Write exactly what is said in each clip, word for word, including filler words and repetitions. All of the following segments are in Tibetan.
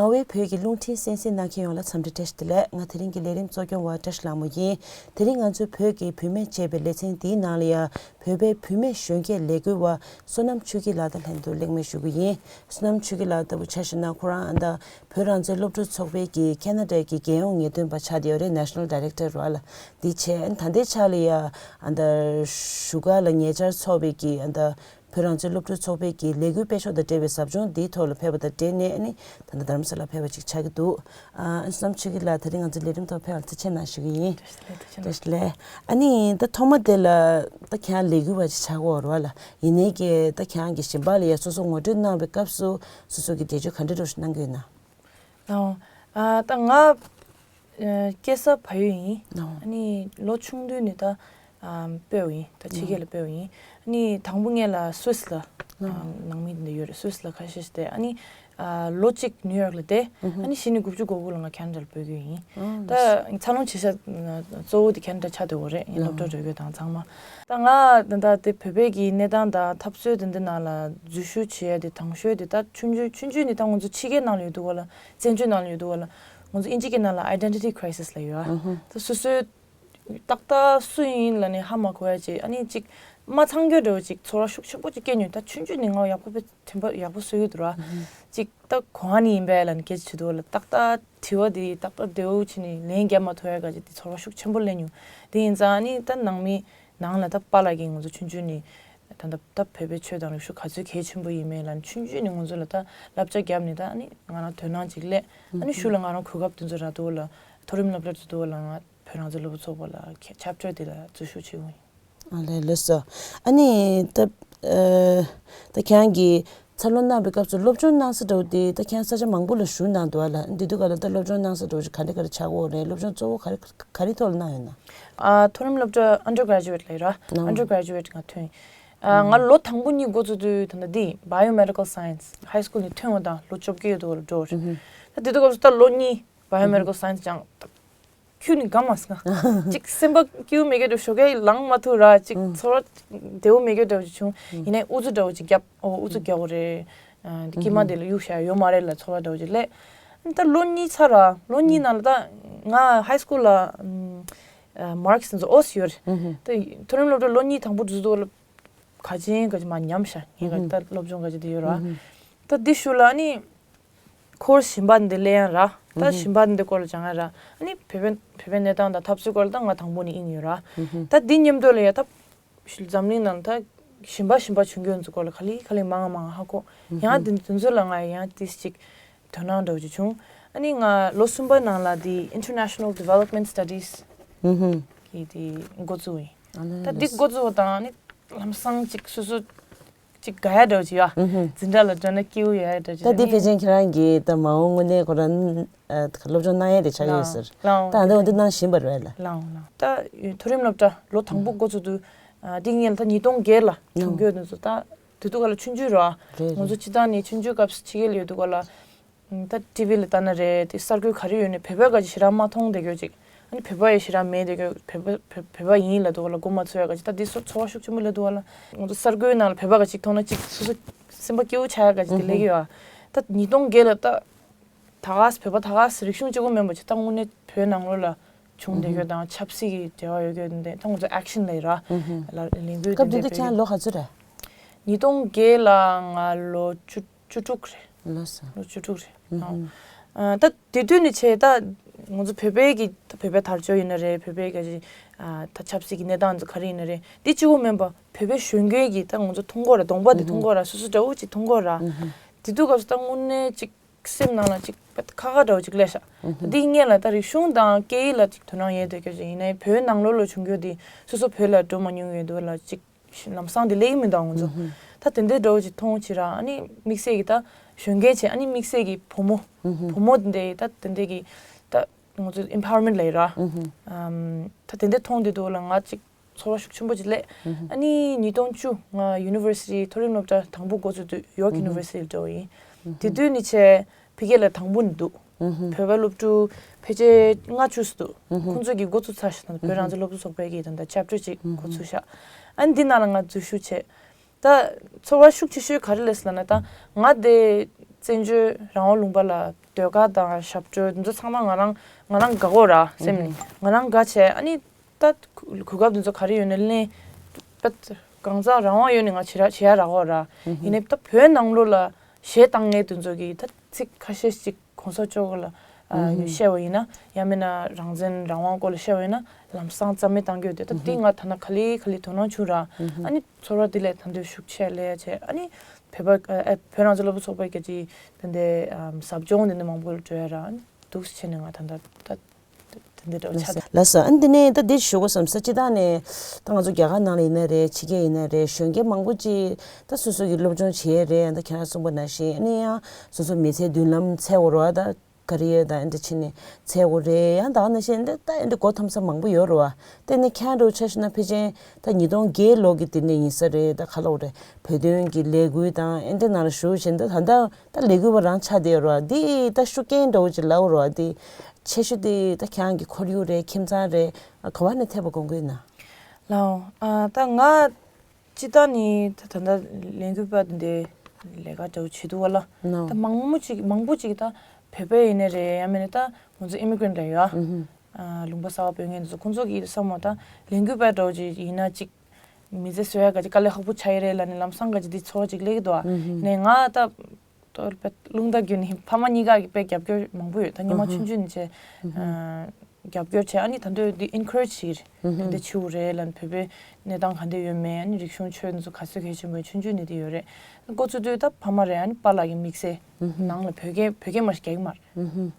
རྒྱ་བལ་བོད་ཀྱི་རླུང་འཕྲིན་གསན་གཟིགས་གནང་མཁན་ཡོངས་ལ་འཚམས་འདྲི་བཀྲ་ཤིས་བདེ་ལེགས། ང་དེ་རིང་གི་ལས་རིམ་གཙོ་སྐྱོང་བ་བཀྲ་ཤིས་ལྷ་མོ་ཡིན། དེ་རིང་ང་ཚོས་བོད་ཀྱི་བུད་མེད་ཅེས་པའི་ལེ་ཚན་འདིའི་ནང་ལ་ཡང་བོད་པའི་བུད་མེད་གཞོན་སྐྱེས་ལས་འགུལ་བ་བསོད་ནམས་ཆོས་སྐྱིད་ལགས་དང་ལྷན་དུ་གླེང་མོལ་ཞུ་གི་ཡིན། བསོད་ནམས་ཆོས་སྐྱིད་ལགས་ལྟ་བུ་ཆ་བཞག་ན་ཁོ་རང་ཨ་ད་བོད་རང་བཙན་སློབ་ཕྲུག་ཚོགས་པའི་གི་ཁེ་ན་ཌའི་གི་རྒྱལ་ཡོངས་ངེས་སྟོན་པ་ཆགས་བསྡད་ཡོད་རེད། National Director རེད་ལ། འདི་བྱས་ཨ་ད་ལྟའི་ཆ་ལ་ཡ་ཨ་ད་བཞུགས་སྒར་ལ་ཉེ་ཆར་འཚོགས་པའི་གི་ཨ་ད་བོད་རང་བཙན་སློབ་ཕྲུག་ཚོགས་པའི་གི་ལས་འགུལ་སྤེལ་ཕྱོགས་དང་འབྲེལ་བའི་ཟབ་སྦྱོང་འདིའི་ཐོག་ལ་ཕེབས་པ་དང་འབྲེལ་ནས་ཨ་ནི་ད་ལྟ་རྡ་རམ་ས་ལ་ཕེབས་པ་ཅིག་ཆགས་ཀྱི་འདུག་ཨ་བསོད་ནམས་ཆོས་སྐྱིད་ལགས་དེ་རིང་ང་ཚོའི་ལས་རིམ་ཐོག་ཕེབས་པར་ཐུགས་རྗེ་གནང་ཞུ་གི་ཡིན། བཀྲ་ཤིས་བདེ་ལེགས། ཨ་ནི་ད་ཐོག་མ་དེ་ལ་ད་ཁྱེད་རང་ལས་འགུལ་བ་ཅིག་ཆགས་ཀྱི་ཡོད་རེད་བ་ལ། ཡིན་ནའི་གི་ད་ཁྱེད་རང་གི་ཞིང་པ་ལ་ཡ་སོ་སོ་ངོ་སྤྲོད་གནང་བའི་སྐབས་སུ་སོ་སོ་གི་འགྲེལ་བརྗོད་ག་འདྲ་འདྲ་ཞིག་གནང་གི་ཡོད་ན། ཨོ། ཨ་ད་ང་ཨ་སྐྱེས་ས་བལ་ཡུལ་ཡིན། ཨོ། ཨ་ནི་ལོ་ཆུང་དུས་ནས་ད་ཨ་སྤོས་པ་ཡིན། ད་ཕྱི་རྒྱལ་ལ་སྤོས་པ་ཡིན། ཨ་ནི་དང་པོ་ངེད་ལ་སུད་སི་ལ་ཨ་ནང་མི་འདི་ཡོད་རེད། སུད་སི་ལ་ཁ་ཤས་ཤིག་བསྡད། ཨ་ནི་ཨ་ལོ་གཅིག་ནིའུ་ཡོག་ལ་བསྡད། ཨ་ནི་གཞི་ནས་དགུ་བཅུ་གོ་དགུ་ལ་ང་ཁེ་ན་ཌ་ལ་སྤོས་ཀྱི་ཡིན། ད་འཚར་ལོངས་བྱེད་ས་གཙོ་བོ་དེ་ཁེ་ན་ཌ་ཆགས་བསྡད་ཡོད་རེད། ངའི་སློབ་གྲྭ་འགྲོ་རྒྱུ་དང་ཚང་མ། ད་ང་ད་ལྟ་དེ་བོད་པའི་གི་གནས་སྟངས་དང་འཐབ་རྩོད་དེ་འདི་ནང་ལ་འཛུལ་ཞུགས་བྱེད་ཡ་དེ་དང་ཤོས་དེ་ད་ཆུང་ཆུང་ཆུང་ཆུང་ནས་ད་ང་ཚོ་ཕྱི་རྒྱལ་ནང་ལ་ཡོད་དུས་སྐབས་ལ་བཙན་བྱོལ་ནང་ལ་ཡོད་དུས་སྐབས་ལ་ང་ཚོ་ཨིན་ཇི་སྐད་ནང་ལ་identity crisis ལབ་ཡོད་ཨ། ད་སོ་སོའི་ཏག་ཏག་སུ་ཡིན་ལབ་ནས་ཧ་མ་གོ་ཡ་ཅིག་ཨ་ནི་ཅིག་མ་ཚང་རྒྱུ་འདྲ་བོ་ཅིག་ཚོར་བ་ཤུགས་ཆེན་པོ་ཅིག་སྐྱེས་མྱོང་། ད་ཆུང་ཆུང་ནས་ང་ཡག་པོ་དཔེ་དྲན་པ་ཡག་པོ་གསོ་གི་འདུག་ར། ཅིག་ད་གོ་ཨ་ནི་ཡིན་པས་ལབ་ནས་སྐད་ཆ་བྱེད་དུས་ལ་ཏག་ཏག་དྲི་བ་དེ་ཏག་ཏག་བདེ་བོ་བྱས་ནས་ལན་རྒྱབ་མ་ཐུབ་ཡ་ག་ཅིག་དེ་ཚོར་བ་ཤུགས་ཆེན་པོ་སླེབས་མྱོང་། དེ་ཡིན་ཙང་ཨ་ནི་ད་ནང་མི་ནང་ལ་ད་པཱ་ལགས་ཀྱིས་ང་ཚོ་ཆུང་ཆུང་ནས་ད་ད་ད་བོད་པའི་ཆོས་དང་རིག་གཞུང་ག་ཚོད་གལ་ཆེན་པོ་ཡིན་མིན་ལབ་ནས་ཆུང་ཆུང་ནས་ང་ཚོ་ལ་ད་བསླབ་བྱ་བརྒྱབ་ནས་ད་ཨ་ནི་ང་རང་དོ་སྣང་ཅིག་སླེབས། ཨ་ནི་གཞུག་ལ་ང་རང་གོ་སྐབས་དེ་ཚོ་རག་དུས་ལ་མཐོ་རིམ་སློབ་གྲྭ་དེ་ཚོ་ལ་ང་བོད་རང་བཙན་སློབ་ཕྲུག་ཚོགས་པ་ལ་ཁྱབ་བསྒྲགས་དེ་ལ་འཛུལ་ཞུགས་བྱེད་འོང་ཡིན། ཨ་ལས་ལགས་སོ། ཨ་ནི་ད་ཨ་ད་ཁྱེད་རང་གིས་འཚར་ལོངས་གནང་བའི་སྐབས་སུ་སློབ་སྦྱོང་གནང་ས་འདྲ་བོ་དེ་ད་ཁྱེད་རང་ས་ཆ་མང་པོ་ལ་བཞུགས་གནང་འདུག་ཨ་ལ། འདི་དུས་ག་ལ་ད་སློབ་སྦྱོང་གནང་ས་འདྲ་བོ་ཞིག་ག་འདྲ་ག་འདྲ་ཆགས་ཀྱི་ཡོད་རེད། སློབ་སྦྱོང་གཙོ་བོ་ག་རེ་ག་རེ་ཐོག་ལ་གནང་ཡོད་ན། ཨ་མཐོ་རིམ་སློབ་གྲྭ་undergraduate ལབ་ཡོད་ར། ཨ་undergraduate ང་ཐོན་ཡིན། ཨ་ང་ལོ་དང་པོ་གཉིས་འགོ་བཙུགས་དུས་ད་ལྟ་འདི་biomedical science high school ནས་ཐོན་པ་དང་ལོ་བཅོ་བརྒྱད་དུ་འགྲོ་རེད། ད་དེ་དུས་སྐབས་སུ་ད་ལོ་གཉིས་biomedical science སྦྱངས། ཁྱོད་ནི་དགའ་མ་སོང་། ཅིག་སེམས་པ་སྐྱིད་པོ་མེད་གི་འདུག་ཞོགས་ཀས་ལངས་མ་ཐུབ་ར། ཅིག་ཚོར་བ་བདེ་པོ་མེད་གི་འདྲ་བོ་ཅིག་བྱུང་། ཡིན་ནའི་ཨུ་ཚུགས་འདྲ་བོ་ཅིག་བརྒྱབ། ཨོ་ཨུ་ཚུགས་རྒྱག་དགོས་རེད། ཨ་འདི་དཀྱིལ་མ་འདི་ལ་གཡུག་བཞག་ཡོད་མ་རེད་ལབ་ཚོར་བ་འདྲ་བོ་ཅིག་སླེབས། ཨ་ནི་ད་ལོ་གཉིས་ཚར་ར། ལོ་གཉིས་ནང་ལ་ད་ང་high school ལ་ཨམ་ཨ་marks འཛོ་ཨོས་ཡོད་རེད། ད་མཐོ་རིམ་སློབ་གྲྭ་ལོ་གཉིས་དང་པོ་འགྲོ་དུས་ལ་ག་ཅིང་ག་ཅིག་མ་ཉམས་ཤག་ངས་ག་ཅིག་ད་སློབ་སྦྱོང་ག་ཅིག་དེ་ཡོད་ར། ད་འདི་ཞུ་ལ་ཨ་ནི་course གཞན་པ་འདི་ལེན་ཡ་ར། ད་གཞན་པ་འདི་སྐོར་ལ་སྦྱང་ཡ་ར། ཨ་ནི་བོད་པའི་བོད་པའི་གནས་སྟངས་དང་འཐབ་རྩོད་སྐོར་ལ་ད་ང་དང་པོ་ནས་ཨིན་ཡོད་ར། ད་འདི་མཉམ་དུ་ལ་ཡ་ད་འཛམ་གླིང་ནང་ད་གཞན་པ་གཞན་པ་བྱུང་རྒྱུ་ཚོ་སྐོར་ལ་ག་ལེ་ག་ལེ་མང་ང་མང་ང་ཧ་གོ། ཡང་འདི་འདི་ཚོ་ལ་ང་ཡང་ཏིས་ཅིག་དོ་སྣང་འདྲ་བོ་ཅིག་བྱུང་། ཨ་ནི་ང་ལོ་གསུམ་པ་ནང་ལ་འདི་International Development Studies གི་འདི་འགོ་བཙུགས་ཡིན། ད་འདི་འགོ་བཙུགས་པ་དང་ཨ་ནི་ལམ་སང་ཅིག་སོ་སོ་ཅིག་དགའ་ཡ་འདྲ་བོ་ཅིག་ཡ། འཛིན་གྲྭ་ལ་འགྲོ་ན་སྐྱིད་པོ་ཡོད་ཡ་འདྲ་བོ་ཅིག་ད་འདི་ཕལ་ཆེར་ཁྱེད་རང་གིས་ད་མ་འོངས་དངོས་གནས་ཁོ་རང་ཨ་སློབ་སྦྱོང་གནང་ཡ་དེ་ཆགས་ཡོད་ཟེར། ལའོ་ད་ཨ་འདི་འོ་འདི་གནང་བཞིན་པ་རེད་ལ། ལའོ་ལའོ་ད་མཐོ་རིམ་སློབ་གྲྭ་ལོ་དང་པོ་འགོ་ཚུགས་དུས་ཨ་འདི་ངེད་ལ་ད་ཉིས་སྟོང་བརྒྱད་ལ་བྱུང་རྒྱུ་དེ་ཚོ་ད་དེ་དུས་ག་ལ་ཆུང་ཆུང་རེད་བ། རེད་ང་ཚོ་རེད། སྤྱི་བཏང་ནས་ཆུང་ཆུང་སྐབས་སུ་ཕྱི་རྒྱལ་ཡོད་དུས་ག་ལ། ད་ཊི་ཝི་ལ་ལྟ་ན་རེད། དེ་གསར་འགོད་ག་རེ་ཡོད་ནས་བོད་པ་ག་ཅིག་ཞེ་དྲག་མ་མཐོང་བསྡད་ཡོད་ཅིག་ཨ་ནི་བོད་པ་ཡི་ཞེ་དྲག་མེད་བསྡད་ཡོད། བོད་པ་བོད་བོད་པ་ཡིན་ལབ་དུས་ག་ལ་མགོ་མ་ཚོས་ཡ་ག་ཅིག་ད་འདི་སོ་ཚོར་བ་ཤུགས་ཆེན་པོ་སླེབས་དུས་ག་ལ། ང་ཚོ་གསར་འགོད་ནང་ལ་བོད་པ་ག་ཅིག་མཐོང་ན་ཅིག་སོ་སོ་སེམས་པ་སྐྱིད་པོ་ཆགས་ཡ་ག་ཅིག་དེ་སླེབས་ཀྱི་ཡོད་ཨ། ད་ཉིས་སྟོང་བརྒྱད་ལ་ད་ད་ག་སེ་བོད་པ་ད་ག་སེ་རིག་གཞུང་གཅིག་པོ་མིན་པ་ཅིག་ད་དངོས་གནས་བོད་ནང་ལོགས་ལ་བྱུང་བསྡད་ཡོད་དང་ཆབ་སྲིད་ཀྱི་འབྲེལ་བ་ཡོད་ཀྱི་ཡོད་དེ་ད་ང་ཚོ་ཨེག་ཤན་ལབ་ཡོད་ར། ལ་ལས་འགུལ་སྐབས་དེ་དེ་འདྲ་འདི་ཁྱེད་རང་ལོ་ག་ཚོད་རེད། ཉིས་སྟོང་བརྒྱད་ལ་ང་ལོ་བཅུ། བཅུ་དྲུག་རེད། ལགས་སོ། ལོ་བཅུ་དྲུག་རེད། ཨོ། ཨ་ད་དེ་དུས་ནས་བྱས་ད་ང་ཚོ་བོད་པའི་གི་ད་བོད་པའི་དར་ལྕོག་ཡིན་ན་རེད། བོད་པའི་ག་ཅིག་ཨ་ད་ཆབ་སྲིད་ཀྱི་གནས་སྟངས་ཚོ་ག་རེ་ཡིན་ན་རེད། འདི་གཅིག་པོ་མིན་པ་བོད་པའི་གཞོན་སྐྱེས་ཀྱི་ད་ང་ཚོ་མཐོང་གི་ར། གདོང་པ་དེ་མཐོང་གི་ར། སོ་སོ་འདྲ་བོ་ཅིག་མཐོང་གི་ར། དེ་དུས་སྐབས་སུ་ད་དངོས་གནས་ཅིག་སེམས་ནང་ལ་ཅིག་ཁ་ཁ་འདྲ་བོ་ཅིག་སླེབས་ཤག་ད་འདི་སྔོན་ལ་ད་རིག་གཞུང་དང་སྐད་ཡིག་ལ་ཅིག་དོ་སྣང་ཡོད་བསྡད་ཀྱི་ཡིན་ནའི་བོད་ནང་ལོགས་ལ་བྱུང་རྒྱུ་དེ་སོ་སོ་བོད་ལ་འགྲོ་མ་མྱོང་ཡོད་དུས་ལ་ཅིག་ལམ་སང་དེ་སླེབས་ཀྱི་མི་འདུག་ང་ཚོ། ད་དེ་འདྲའི་འདྲ་བོ་ཅིག་མཐོང་ཕྱིར་ར། ཨ་ནི་དམིགས་བསལ་གྱི་ད་གཞོན་སྐྱེས་བྱས། ཨ་ནི་དམིགས་བསལ་གྱི་བུ་མོ། བུ་མོ་དེ་འདྲའི་ད་དེ་འདྲའི་གི་ད་ང་ཚོ་ཨེམ་པ་ཝར་མེན་ཊི་ལབ་ཡོད་ར། ཨམ་ད་དེ་འདྲ་མཐོང་དུས་དུས་ལ་ང་ཅིག་ཚོར་བ་ཤུགས་ཆེན་པོ་ཅིག་སླེབས། ཨ་ནི་ཉིས་སྟོང་བཅུ་ང་ཡུ་ནི་ཝར་སི་ཊི་མཐོ་རིམ་སློབ་གྲྭ་དང་པོ་འགོ་ཚུགས་དུས་ཡོརྐ་ཡུ་ནི་ཝར་སི་ཊི་ལ་འགྲོ་བ་ཡིན། དེ་དུས་ནས་བྱས་ཕ་གི་ལ་དང་པོ་ནས་འདུག་བོད་པ་སློབ་ཕྲུག་ཕལ་ཆེར་ལྔ་བཅུ་ཙམ་འདུག་ཁོང་ཚོ་གིས་འགོ་ཚུགས་ཚར་ཤག་ད་བོད་རང་བཙན་སློབ་ཕྲུག་ཚོགས་པའི་གི་ད་ལྟ་ཆེབ་ཊར་ཅིག་འགོ་ཚུགས་ཤག་ཨ་ནི་འདི་ནང་ལ་ང་འཛུལ་ཞུགས་བྱས། ད་ཚོར་བ་ཤུགས་ཆེ་ཤོས་ག་རེ་སླེབས་ལབ་ན། ད་ང་དེ་ བཙན་བྱོལ་རང་དབང་ལུང་པ་ལ་ཟློས་གར་དང་ཞབས་བྲོ་འདི་ཚོ་ཚང་མ་ང་རང་ང་རང་དགའ་གོ་ར་སེམས་ནས་ང་རང་དགའ་བྱས། ཨ་ནི་ད་གོ་སྐབས་འདི་ཚོ་ག་རེ་ཡོད་ན་ལེན་པ། གང་ཟག་རང་དབང་ཡོད་ནས་ང་བྱེད་ར་བྱེད་ཡ་རག་གོ་ར། ཡིན་ནའི་ད་བོད་ནང་ལོགས་ལ་གཞས་བཏང་མཁན་འདི་ཚོ་གི་ད་ཚིག་ཁ་ཤས་ཤིག་གོང་ས་མཆོག་ལ་ཨ་བཤད་པ་ཡིན་ན། ཡང་མིན་ན་རང་བཙན་རང་དབང་སྐོར་ལ་བཤད་པ་ཡིན་ན་ལམ་སང་རྩ་མེད་བཏང་གི་ཡོད་དེ། ད་འདི་ང་ད་ནི་ག་ལེ་ག་ལེ་དོ་སྣང་བྱུང་ར། ཨ་ནི་ཚོར་བ་འདི་ལས་ད་འདོད་ཤུགས་ཆེ་ལས་བྱས། ཨ་ནི་བོད་པ་ཨ་བོད་རང་བཙན་སློབ་ཕྲུག་ཚོགས་པའི་སྐད་ཀྱི་ད་འདི་ཨམ་ཟབ་སྦྱོང་འདི་འདྲ་མང་པོ་འགྲོ་ཡ་ར། ཨ་ནི་འདུག་སེ་བྱས་ནས་ང་ད་ད་ད་ད་འདི་འདྲ་ཆགས། ལགས་སོ། ཨ་ནི་འདི་ནས་ད་འདི་ཞུ་དགོས་བསམ་ས། སྤྱིར་བཏང་ནས་ད་ང་ཚོ་རྒྱ་གར་ནང་ལ་ཡིན་ན་རེད། ཕྱི་རྒྱལ་ཡིན་ན་རེད། གཞོན་སྐྱེས་མང་པོ་ཅིག་ད་སོ་སོ་གི་སློབ་སྦྱོང་བྱེད་ཡས་རེད། ད་ཁྱེད་རང་གསུངས་པ་ནང་བཞིན། ཨ་ནི་ཡང་སོ་སོ་མི་ཚེའི་མདུན་ལམ་འཚོལ་དགོས་རེད་བ། ད་ཀ་རི་ཡར་དང་ཨ་འདྲ་བྱས་ནས་འཚོལ་དགོས་རེད། ཡང་ད་ག་ནང་བཞིན་འདི་ད་ཨ་འདྲ་མགོ་འཐོམ་ས་མང་པོ་ཡོད་རེད་བ། དེ་ནས་ཁྱེད་རང་འདྲ་བོ་ཆ་བཞག་ན་ཕལ་ཆེར་ད་ཉིས་སྟོང་བརྒྱད་ལོ་གི་དེ་ནས་ཡིན་ས་རེད། ད་ག་ལབ་དགོས་རེད། བོད་དོན་གྱི་ལས་འགུལ་དང་ཨ་འདྲ་ནང་ལ་ཞུགས་བྱས་ནས་ད་ད་ད་ལས་འགུལ་བ་རང་ཆགས་བསྡད་ཡོད་རེད་བ། འདི་ད་ཤུགས་རྐྱེན་འདྲ་བོ་ཅིག་ལབ་དགོས་རེད་བ། འདི་ཆེ་ཤོས་དེ་ད་ཁྱེད་རང་གི་ཁོར་ཡུག་རེད། ཁྱིམ་ཚང་རེད། ཨ་ག་བ་ནས་ཐེབས་པ་དགོངས་ཀྱི་ཡོད་ན། ལའོ། ཨ་ད་ང་སྤྱིར་བཏང་ནི་ད་ད་ལྟ་ལས་འགུལ་པ་དེ་འདྲའི་ལས་ཀ་འདྲ་བོ་བྱེད་འདུག་བ་ལ། ནོ། ད་མང་པོ་ཅིག་མང་པོ་ཅིག་ད་བོད་པ་ཡིན་ནའི་རེད། ཡང་མིན་ན་ད་ང་ཚོ་ཨི་མི་གྷི་རེན་ཊི་ལབ་ཡོད། ཨ་ལུང་པ་གསར་པ་སྤོ་མཁན་དེ་ཚོ། ཁོང་ཚོ་གིས་བསམ་བློ་ད་ལས་འགུལ་པ་འདྲ་བོ་ཅིག་ཡིན་ན་ཅིག་མི་ཚེ་གསོ་ཡ་ག་ཅིག་དཀའ་ལས་ཁག་པོ་ཆགས་ཡི་རེད་ལབ་ནས་ལམ་སང་ག་ཅིག་འདི་ཚོར་བ་ཅིག་སླེབས་ཀྱི་འདུག་བ། ནས་ང་ད་ལྟོས་པ་རླུང་རྟ་བརྒྱུད་ནས་ཕ་མ་གཉིས་ཀ་གིས་དཔེ་རྒྱབ་སྐྱོར་མང་པོ་ཡོད། ད་སྔོན་མ་ཆུང་ཆུང་ནས་བྱས། ཨ་རྒྱབ་སྐྱོར་བྱས། ཨ་ནི་ད་དུང་འདི་ཨེན་ཁ་རེཇ་བྱེད་ཀྱི་རེད། དེ་འདྲ་བྱེད་དགོས་རེད་ལབ་ནས། བོད་པའི་གནས་སྟངས་ག་འདྲ་ཡོད་མེད། ཨ་ནི་རིག་གཞུང་ཆོས་འདི་ཚོ་ག་ཚོད་གལ་ཆེན་པོ་ཡིན། ཆུང་ཆུང་ནས་དེ་ཡོད་རེད། འགོ་ཚུགས་དུས་ད་ཕ་མ་རེད། ཨ་ནི་པཱ་ལགས་ཀྱི་དམིགས་བསལ་ནང་ལ་བོད་སྐད་བོད་སྐད་མ་རྒྱག་གི་མ་རེད།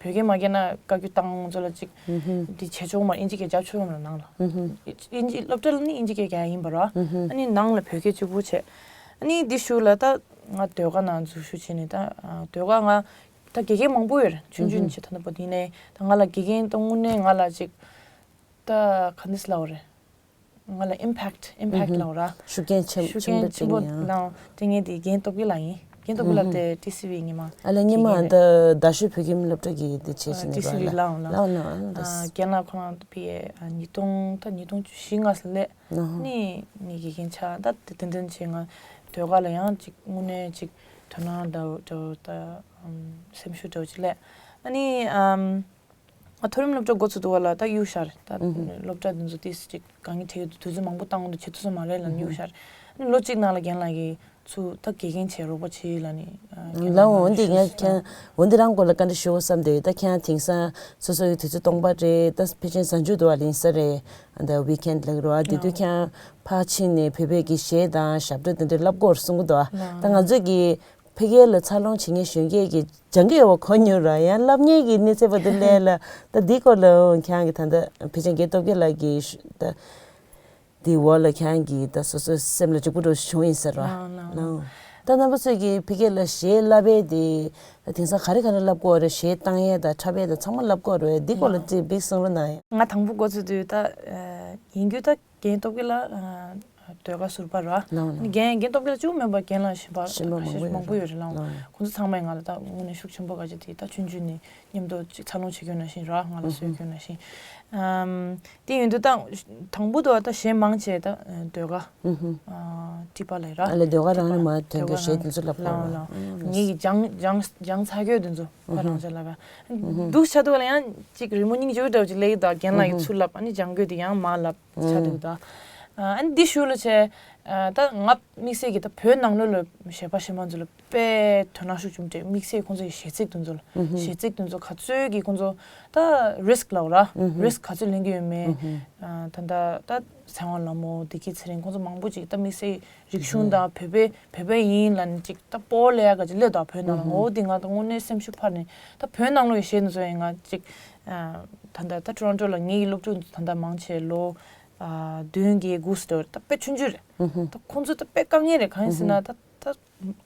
བོད་སྐད་མ་རྒྱག་ན་བཀའ་བཀྱོན་བཏང་། ང་ཚོ་ལ་ཅིག་འདི་བྱེད་ཆོག་མ་རེད། ཨིན་ཇི་སྐད་རྒྱབ་ཆོག་མ་རེད་ནང་ལ། ཨིན་ཇི་སློབ་གྲྭ་ལ་ནི་ཨིན་ཇི་སྐད་རྒྱག་ཡ་ཡིན་པ་རེད་བ། ཨ་ནི་ནང་ལ་བོད་སྐད་གཅིག་པུ་བྱས། ཨ་ནི་འདི་ཞུ་ལ་ད་ང་ཟློས་གར་ནང་འཛུལ་ཞུགས་བྱས་ནས། ད་ཨ་ཟློས་གར་ང་ད་དགེ་རྒན་མང་པོ་ཡོད་རེད། ཆུང་ཆུང་ནས་བྱས། ད་ལྟ་བར་དུ་ཡིན་ནའི་ད་ང་ལ་དགེ་རྒན་ད་དངོས་གནས་ང་ལ་ཅིག་ད་ག་འདྲས་ལབ་དགོས་རེད། ང་ལ་ཨིམ་པེག་ཊི་ཨིམ་པེག་ཊི་ལབ་དགོས་རེད་བ། ཤུགས་རྐྱེན་ཆེན་ཤུགས་རྐྱེན་ཆེན་པོ་ཆེན་པོ་བསྟན་ཡ། ལའོ། དེ་ངས་དེ་རྒན་སྟོབས་རྒྱལ་ལགས་ཡིན། རྒན་སྟོབས་རྒྱལ་ལགས་དེ་ཊི་སི་ཝི་སྔོན་མ། ཨ་ལས་སྔོན་མ་དེ་རྡ་ཤོད་བོད་ཁྱིམ་སློབ་གྲྭ་གི་དེ་བྱས་ཤིང་ཊི་སི་ཝི་རེད་བ། ལའོ་ལའོ་ལའོ། ཨ་ལས། ཨ་རྒན་ལགས་ཁོ་རང་ཕ་གིར་ཨ་ཉིས་སྟོང་ད་ཉིས་སྟོང་བཅུ་བཞི་ལྔ་ཙམ་སླེབས། ཨ་ནི་ངའི་དགེ་རྒན་ཆགས། ད་དེ་དེ་འདྲ་བྱས། ང་ཟློས་གར་ལ་ཡང་ཅིག་དངོས་གནས་ཅིག་དོ་སྣང་འདྲ་འདྲ་ད་ཨམ་སེམས་ཤུགས་འདྲ་ཅིག་སླེབས། ཨ་ནི་ཨམ། ང་མཐོ་རིམ་སློབ་གྲྭ་འགོ་ཚུགས་དུས་བ་ལ་ད་གཡུག་བཞག་རེད། ད་སློབ་གྲྭ་འདི་ཚོ་ཏོག་ཙམ་ཅིག་དཀའ་ངལ་འཕྲད་ཡོད་དུས། དུས་ཚོད་མང་པོ་བཏང་འདུག་བྱེད་ཐུབ་ས་མ་རེད་ལབ་ནས་གཡུག་བཞག་རེད། ཨ་ནི་ལོ་གཅིག་ནང་ལ་རྒན་ལགས་ཀྱིས་ཚུར་ད་དགེ་རྒན་བྱས་རོགས་པ་བྱེད་ལབ་ནས། ཨ་རྒན་ལགས་ལའོ། འོན་ཏེ་ཞུས་ང་སོང་། ཁྱེད་འོན་ཏེ་རང་སྐོར་ལ་བཀའ་འདྲི་ཞུ་དགོས་བསམ་སྟེ། ད་ཁྱེད་རང་དེང་སང་སོ་སོ་ཡི་དུས་ཚོད་སྟོང་པ་རེད། ད་ཕལ་ཆེར་གཟའ་མཇུག་དུ་བ་ལ་ཡིན་ས་རེད། ད་ཝིག་ཨེན་ཌི་ལབ་ཀྱི་རེད་བ། དེ་དུས་ལའོ། ཁྱེད་རང་ཕར་ཕྱིན་ནས་བོད་པའི་གི་གཞས་དང་ཞབས་བྲོ་དེ་འདྲ་བསླབ་དགོས་རེད་གསུང་གི་འདུག་བ། ད་ང་ལའོ། ཚོས་ཀྱི་ཕ་གིར་ལ་འཚར་ལོངས་བྱེད་མཁན་གཞོན་སྐྱེས་ཀྱིས་སྦྱང་གི་ཡོད་པ་གོ་མྱོང་ར། ཡང་བསླབ་མཁན་གྱི་གནས་ཚད་བར་དུ་སླེབས་ལ། ད་འདིའི་སྐོར་ལ་ཁྱེད་རང་གིས་ད་ལྟ་ཕལ་ཆེར་རྒན་སྟོབས་རྒྱལ་ལགས་ཀྱིས་ད་འདིའི་འོག་ལ་ཁྱེད་རང་གིས་ད་སོ་སོའི་སེམས་ལ་འཇུག་པོ་འདྲ་བྱུང་ཡིན་ཟེར་བ། ལའོ་ལའོ་ལའོ། ད་རྣམ་པ་ཚོས་ཀྱིས་ཕ་གིར་ལ་གཞས་བསླབ་པའི་དེ་ད་དེང་སང་ག་རེ་ག་རེ་བསླབ་དགོས་རེད། གཞས་བཏང་ཡས་དང་འཁྲབ་ཡས་དང་ཚང་མ་བསླབ་དགོས་རེད། འདིའི་སྐོར་ལ་ལའོ། ཅིག་བིག་གསུང་རོགས་གནང་། ང་དང་པོ་འགོ་ཚུགས་དུས་ད་ཨ་ཡིན་རྒྱུ་ད་རྒན་སྟོབས་རྒྱལ་ལགས་ཨ་ཟློས་གར་ཟུར་པ་ར། ལའོ་ལའོ། རྒན་རྒན་སྟོབས་རྒྱལ་ལགས་གཅིག་པུ་མིན་པར་རྒན་ལགས་གཞན་པ་གཞན་པ་མང་པོ་ཡོད་མང་པོ་ཡོད་རེད། ལའོ། ལའོ་ལའོ། ཁོང་ཚོ་ཚང་མས་ང་ལ་ད་དངོས་གནས་ཤུགས་ཆེན་པོ་ག་ཅིག་དེ་ད་ཆུང་ཆུང་ནས་མཉམ་དུ་ཅིག་འཚར་ལོངས་བྱེད་རྒྱུ་ནང་བཞིན་ར། ང་ལ་གསོལ་རྒྱུ་ནང་བཞིན། ཨམ། དེ་ཡིན་དུས་ད་དང་པོ་དུ་བ་ད་གཞས་མང་ཆེ་ད་ཟློས་གར་ཨ་ཊི་པ་ལབ་ར། ཨ་ལས་ཟློས་གར་རང་ནས་མ་ཐོན་གྱི་གཞས་དེ་ཚོ་བསླབ་དགོས་ར། ལའོ་ལའོ། ངེད་ཀྱིས་སྦྱང་སྦྱང་སྦྱང་ཚར་རྒྱུ་དེ་ཚོ་ཁོ་རང་ཚོ་ལ་བས་འདུག་ཆ་འདུག་ལ་ཡང་ཅིག་རི་མོ་སྙིང་རྗེ་པོ་འདྲ་བོ་ཅིག་སླེབས་ཀྱི་འདུག་རྒན་ལགས་ཀྱིས་ཚུར་བསླབ། ཨ་ནི་སྦྱང་རྒྱུ་དེ་ཡང་མར་བསླབ་ཆ་འདུག་ད། ཨ་ནི་འདི་ཞུ་ལ་བྱས། ཨ་ད་ང་དམིགས་བསལ་གྱིས་ད་བོད་ནང་ལོགས་ལ་གཞས་པ་གཞས་མ་ཚོ་ལ་དཔེ་དོ་སྣང་ཤུགས་ཆེན་པོ་སྤྲད། དམིགས་བསལ་ཁོང་ཚོ་ཡི་གཞས་ཚིག་དེ་ཚོ་ལ། གཞས་ཚིག་དེ་ཚོ་ག་ཚོད་ཀྱིས་ཁོང་ཚོ་ད་རིསྐ་ལབ་ར། རིསྐ་ག་ཚོད་ལེན་གྱི་ཡོད་མེད། ཨ་ད་ད་ད་ཚེ་དབང་ལྷ་མོ། བདེ་སྐྱིད་ཚེ་རིང་། ཁོང་ཚོ་མང་པོ་ཅིག་ད་དམིགས་བསལ་རིག་གཞུང་དང་བོད་པའི་བོད་པ་ཡིན་ལབ་ནས་ཅིག་ད་སྤོ་ལེ་ཡ་ག་ཅིག་སླེབས་འདུག་བོད་ནང་ལ། ངོ་བོ་འདི་ང་ད་དངོས་གནས་སེམས་ཤུགས་འཕར་ནས། ད་བོད་ནང་ལོགས་ཡི་གཞས་འདི་ཚོ་ཡིན་ང་ཅིག་ཨ་ད་ད་ད་ཊོ་རོན་ཊོ་ལ་ངའི་སློབ་ཕྲུག་ད་ད་མང་ཆེ་ལོ་ཨ་བདུན་བརྒྱད་དགུ་ཙམ་འདྲ་ད་དཔེ་ཆུང་ཆུང་རེད། ད་ཁོང་ཚོ་ད་དཔེ་དཀའ་ངལ་རེད། གང་ཡིན་ཟེར་ན་ད་ད་